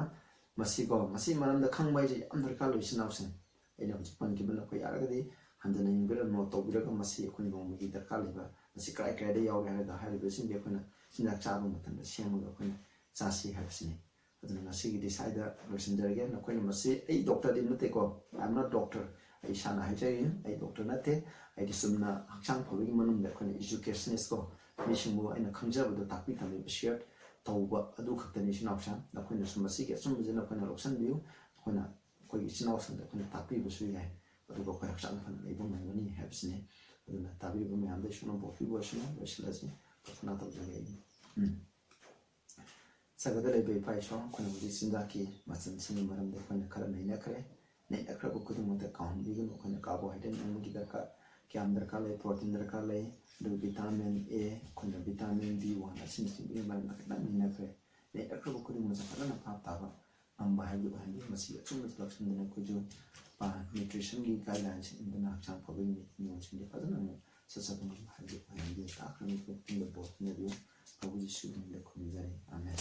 ꯃꯁꯤꯀꯣ, ꯃꯁꯤ ꯃꯔꯝꯗ ꯈꯪꯕ ꯍꯥꯏꯁꯦ ꯌꯥꯝ ꯗꯔꯀꯥꯔ ꯂꯩ, ꯏꯆꯤꯟ ꯏꯅꯥꯎꯁꯤꯡ꯫ ꯑꯩꯅ ꯍꯧꯖꯤꯛ ꯄꯟꯈꯤꯕ ꯅꯈꯣꯏ ꯌꯥꯔꯒꯗꯤ ꯍꯟꯊꯅ ꯌꯦꯡꯕꯤꯔꯒ ꯅꯣꯠ ꯇꯧꯕꯤꯔꯒ, ꯃꯁꯤ ꯑꯩꯈꯣꯏ ꯅꯣꯡꯃꯒꯤ ꯗꯔꯀꯥꯔ ꯂꯩꯕ, ꯃꯁꯤ ꯀꯗꯥꯏ ꯀꯗꯥꯏꯗ ꯌꯥꯎꯔꯤ ꯍꯥꯏꯔꯒ ꯍꯥꯏꯔꯤꯕꯁꯤꯡꯁꯦ ꯑꯩꯈꯣꯏꯅ ꯆꯤꯟꯖꯥꯛ ꯆꯥꯕ ꯃꯇꯝꯗ ꯁꯦꯝꯃꯒ ꯑꯩꯈꯣꯏꯅ ꯆꯥꯁꯤ ꯍꯥꯏꯕꯁꯤꯅꯤ꯫ ꯑꯗꯨꯅ ꯉꯁꯤꯒꯤꯗꯤ ꯁ꯭ꯋꯥꯏꯗ ꯂꯣꯏꯁꯤꯟꯖꯔꯒꯦ꯫ ꯅꯈꯣꯏꯅ ꯃꯁꯤ, ꯑꯩ ꯗꯣꯛꯇꯔꯗꯤ ꯅꯠꯇꯦꯀꯣ, I am not doctor, ꯑꯩ ꯏꯁꯥꯅ ꯍꯥꯏꯖꯔꯤꯅꯤ, ꯑꯩ ꯗꯣꯛꯇꯔ ꯅꯠꯇꯦ꯫ ꯑꯩꯗꯤ ꯆꯨꯝꯅ ꯍꯛꯆꯥꯡ ꯐꯕꯒꯤ ꯃꯅꯨꯡꯗ ꯑꯩꯈꯣꯏꯅ ꯏꯖꯨꯀꯦꯁꯅꯤꯁꯀꯣ, ꯃꯤꯁꯤꯡꯕꯨ ꯑꯩꯅ ꯈꯪꯖꯕꯗꯣ ꯇꯥꯛꯄꯤ ꯇꯝꯕꯤꯕ, ꯁꯤꯌꯔ ꯇꯧꯕ ꯑꯗꯨ ꯈꯛꯇꯅꯤ, ꯏꯆꯤꯟ ꯏꯅꯥꯎꯁꯤꯡ꯫ ꯅꯈꯣꯏꯅꯁꯨ ꯃꯁꯤꯒꯤ ꯑꯆꯨꯝꯕꯁꯦ ꯅꯈꯣꯏꯅ ꯂꯧꯁꯤꯟꯕꯤꯌꯨ꯫ ꯅꯈꯣꯏꯅ ꯑꯩꯈꯣꯏꯒꯤ ꯏꯆꯤꯟ ꯏꯅꯥꯎꯁꯤꯡꯗ ꯑꯩꯈꯣꯏꯅ ꯇꯥꯛꯄꯤꯕꯁꯨ ꯌꯥꯏ, ꯑꯗꯨꯒ ꯑꯩꯈꯣꯏ ꯍꯛꯆꯥꯡ ꯐꯅ ꯂꯩꯕ ꯉꯝꯒꯅꯤ ꯍꯥꯏꯕꯁꯤꯅꯤ꯫ ꯑꯗꯨꯅ ꯇꯥꯕꯤꯔꯤꯕ ꯃꯌꯥꯝꯗ ꯏꯁꯣꯔꯅ ꯕꯣꯔ ꯄꯤꯕ ꯑꯣꯏꯁꯅꯨ꯫ ꯂꯣꯏꯁꯤꯜꯂꯁꯤ, ꯄ꯭ꯔꯊꯅꯥ ꯇꯧꯖꯒꯦ꯫ ꯎꯝ꯫ ꯁꯔꯒꯗ ꯂꯩꯕ ꯏꯄꯥ ꯏꯁꯣꯔ, ꯑꯩꯈꯣꯏꯅ ꯍꯧꯖꯤꯛ ꯆꯤꯟꯖꯥꯛꯀꯤ ꯃꯆꯜꯁꯤꯡꯒꯤ ꯃꯔꯝꯗ ꯑꯩꯈꯣꯏꯅ ꯈꯔ ꯅꯩꯅꯈ꯭ꯔꯦ꯫ ꯅꯩꯅꯈ꯭ꯔꯕ ꯈꯨꯗꯤꯡꯃꯛꯇ ꯀꯥꯎꯍꯟꯕꯤꯒꯅꯨ꯫ ꯑꯩꯈꯣꯏꯅ ꯀꯥꯔꯕꯣꯍꯥꯏꯗ꯭ꯔꯦꯠ ꯅꯣꯡꯃꯒꯤ ꯗꯔꯀꯥꯔ ꯀꯌꯥꯝ ꯗꯔꯀꯥꯔ ꯂꯩ, ꯄ꯭ꯔꯣꯇꯤꯟ ꯗꯔꯀꯥꯔ ꯂꯩ, ꯑꯗꯨꯒ ꯚꯤꯇꯥꯃꯤꯟ ꯑꯦ, ꯑꯩꯈꯣꯏꯅ ꯚꯤꯇꯥꯃꯤꯟ ꯕꯤ ꯋꯥꯟ ꯑꯁꯤꯅꯆꯤꯡꯕꯒꯤ ꯃꯔꯝꯗ ꯈꯤꯇꯪ ꯅꯩꯅꯈ꯭ꯔꯦ꯫ ꯅꯩꯅꯈ꯭ꯔꯕ ꯈꯨꯗꯤꯡꯃꯛꯁꯦ ꯐꯖꯅ ꯚꯥꯞ ꯇꯥꯕ ꯉꯝꯕ ꯍꯥꯏꯕꯗꯨ ꯑꯣꯏꯍꯟꯕꯤꯌꯨ꯫ ꯃꯁꯤ ꯑꯆꯨꯝꯕꯗ ꯂꯧꯁꯤꯟꯗꯨꯅ ꯑꯩꯈꯣꯏꯁꯨ ꯅ꯭ꯌꯨꯇ꯭ꯔꯤꯁꯟꯒꯤ ꯒꯥꯏꯗꯂꯥꯏꯟꯁꯤꯡ ꯏꯟꯗꯨꯅ ꯍꯛꯆꯥꯡ ꯐꯕꯒꯤ ꯅꯤꯌꯣꯝꯁꯤꯡꯗꯤ ꯐꯖꯅ ꯑꯃꯨꯛ ꯆꯠꯆꯕ ꯉꯝꯕ ꯍꯥꯏꯕꯗꯨ ꯑꯣꯏꯍꯟꯕꯤꯌꯨ꯫ ꯇꯥꯛꯈ꯭ꯔꯕ ꯃꯇꯨꯡꯗ ꯕꯣꯔ ꯄꯤꯅꯕꯤꯌꯨ꯫ ꯄ꯭ꯔꯚꯨ ꯖꯤꯁꯨꯒꯤ ꯃꯤꯡꯗ ꯈꯨꯔꯨꯝꯖꯔꯤ꯫ ꯑꯥꯃꯦꯟ꯫